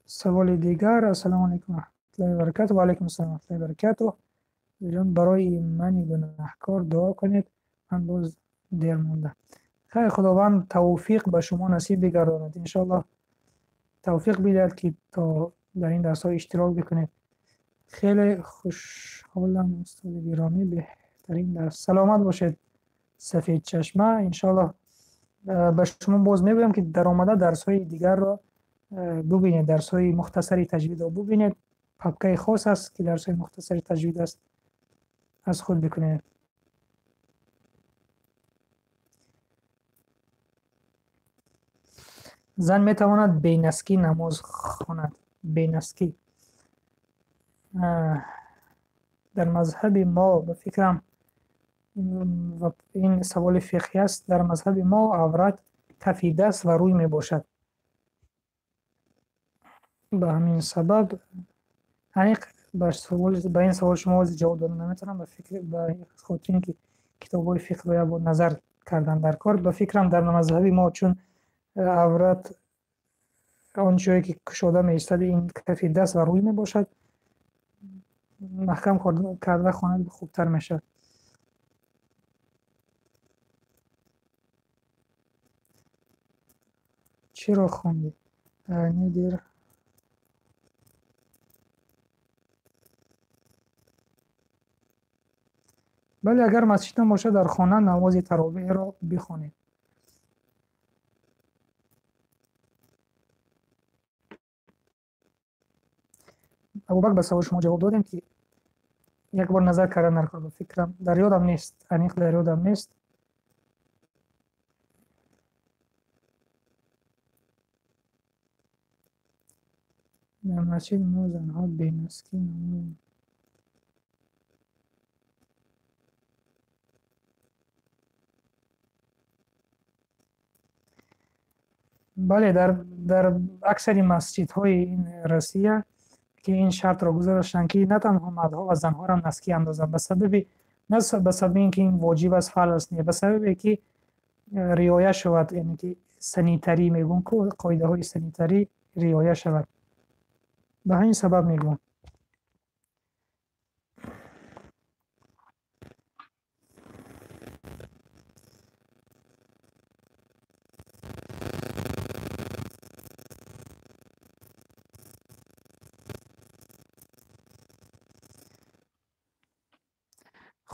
S1: Саволи дигар. Ассалому алайкум ва раҳматуллоҳи ва баракатуҳ. Ва алайкум ассалом ва раҳматуллоҳи ва баракатуҳ. Ҷон, барои мани гунаҳкор дуо кунед, ман боз дер мондам. Хайр, Худованд тавфиқ ба шумо насиб бигардонад. Иншоаллоҳ тавфиқ бидиҳад, ки то дар ин дарсҳо иштирок бикунед. Хеле хушҳолам, устоди гиромӣ, беҳтарин дарс. Саломат бошед, Сафедчашма. Иншоаллоҳ ба шумо боз мегӯям, ки дар омада дарсҳои дигарро бубинед, дарсҳои мухтасари таҷвидро бубинед. Папкаи хос аст, ки дарсҳои мухтасари таҷвид аст, аз худ бикунед. Зан метавонад бенаскӣ намоз хонад? Бенаскӣ. Дар мазҳаби мо, ба фикрам, ин саволи фиқҳӣ аст, дар мазҳаби мо аврат кафи даст ва рӯй мебошад. Ба ҳамин сабаб аниқ ба ин савол шумо ҳозир ҷавоб дода наметавонам, ба фикр, ба хотири ин ки китобҳои фиқҳро як бор назар кардан дар кор. Ба фикрам, дар мазҳаби мо чун аврат он ҷое ки кушода меистад, ин кафи даст ва рӯй мебошад, маҳкам карда хонад хубтар мешавад. Чиро хондӣ? Нидир. Бале, агар масҷид набошад, дар хона намози таровеҳро бихонед. Абубакр, ба саволи шумо ҷавоб додем, ки як бор назар кардан дар кор. Ба фикрам, дар ёдам нест, аниқ дар ёдам нест. Дар масҷид мо занҳо бенаскӣ намоз. Бале, дар аксари масҷидҳои ин Россия ки ин шартро гузоштанд, ки на танҳо мардҳо ва занҳоро наскӣ андозанд, ба сабаби на ба сабаби ин ки ин воҷиб аст, фарз аст, не, ба сабабе ки риоя шавад, яъне ки санитарӣ мегӯн, ку қоидаҳои санитарӣ. риоя шавад. Ба ҳамин сабаб мегӯям.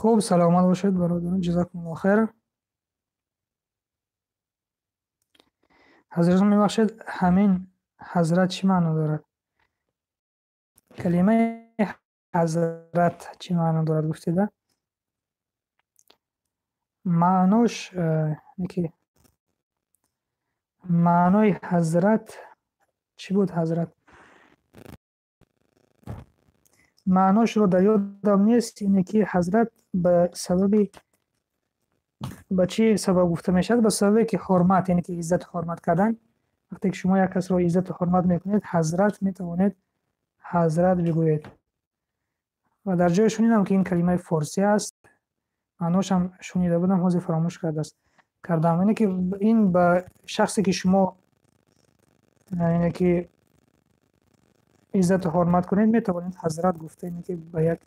S1: Хуб, саломат бошед бародарон, ҷазакумуллоҳ хайр. Ҳазрат мебахшед, ҳамин ҳазрат чӣ маъно дорад? Калимаи ҳазрат чӣ маъно дорад гуфтеда? Маънош ки маънои ҳазрат чӣ буд? Ҳазрат маъношро дар ёдам нест, ине ки ҳазрат ба сабаби ба чӣ сабаб гуфта мешавад? Ба сабабе ки ҳурмат, яъне ки иззату ҳурмат кардан. Вақте ки шумо як касро иззату ҳурмат мекунед, ҳазрат метавонед ҳазрат бигӯед. Ва дар ҷое шунидам ки ин калимаи форсӣ аст, маъношам шунида будам, ҳозир фаромӯш кардам. Яъне ки ин ба шахсе ки шумо яъне ки иззату ҳурмат кунед, метавонед ҳазрат гуфта, яъне ки ба як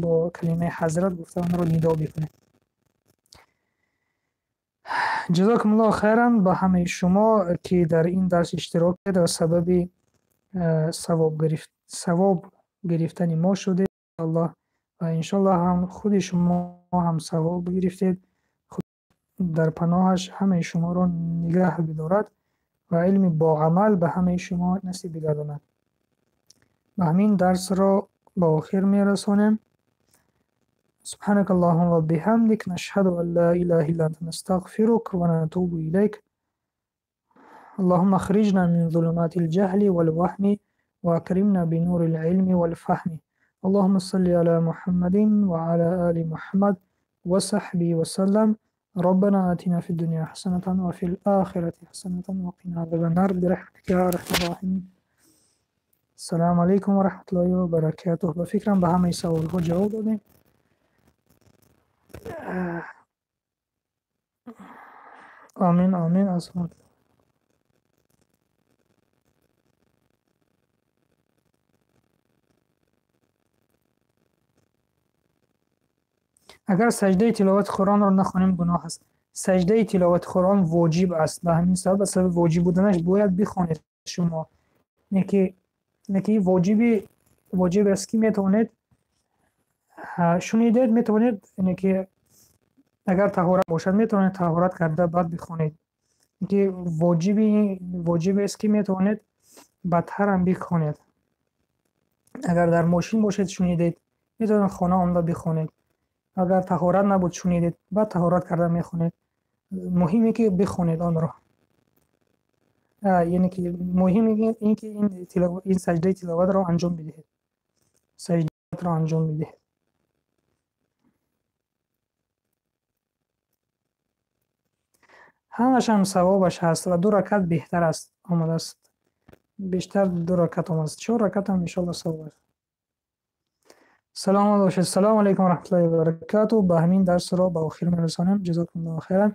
S1: бо калимаи ҳазрат гуфта онро нидо бикунед. Ҷазокумуллоҳ хайран ба ҳамаи шумо ки дар ин дарс иштирок кардед ва сабаби савоб гирифтани мо шудед. Аллоҳ ва иншоаллоҳ ҳам худи шумо ҳам савоб гирифтед. Худ дар паноҳаш ҳамаи шуморо нигаҳ бидорад ва илми боамал ба ҳамаи шумо насиб бигардонад. Ба ҳамин дарсро ба охир мерасонем. سبحانك اللهم وبحمدك نشهد أن لا إله إلا أنت نستغفرك ونتوب إليك. اللهم اخرجنا من ظلمات الجهل والوهم وأكرمنا بنور العلم والفهم. اللهم صل على محمد وعلى آل محمد وصحبه وسلم. ربنا آتنا في الدنيا حسنة وفي الآخرة حسنة وقنا عذاب النار برحمتك يا أرحم الراحمين. السلام عليكم ورحمة الله وبركاته. به فکرم به همه سوال‌ها جواب دادیم. آمین آمین. از агар саҷдаи тиловати Қуръонро нахонем гуноҳ аст. Саҷдаи тиловати Қуръон воҷиб аст. Ба ҳамин сабаб, ба сабаби воҷиб буданаш бояд бихонед шумо. Не ки воҷиб аст ки метавонед шунидед, метавонед не ки агар таҳорат бошад метавонед таҳорат карда баъд бихонед. Ки воҷиб аст ки метавонед баъдтарам бихонед. Агар дар мошин бошед шунидед, метавонед хона омада бихонед. Агар таҳорат набуд шунидед, баъд таҳорат карда мехонед. Муҳиме ки бихонед онро. Яъне ки муҳим ин ки ин саҷдаи тиловатро анҷом бидиҳед. Саҷдаро анҷом бидиҳед. Ҳамаш ҳам савобаш ҳаст ва ду ракат беҳтар аст омадааст. Бештар ду ракат омадааст. 4 ракат ҳам иншоаллоҳ савоб аст. Саломат бошед. Салому алайкум ва раҳматуллоҳи ва баракатуҳ. Ба ҳамин дарсро ба охир мерасонем. Ҷазокумуллоҳу хайран.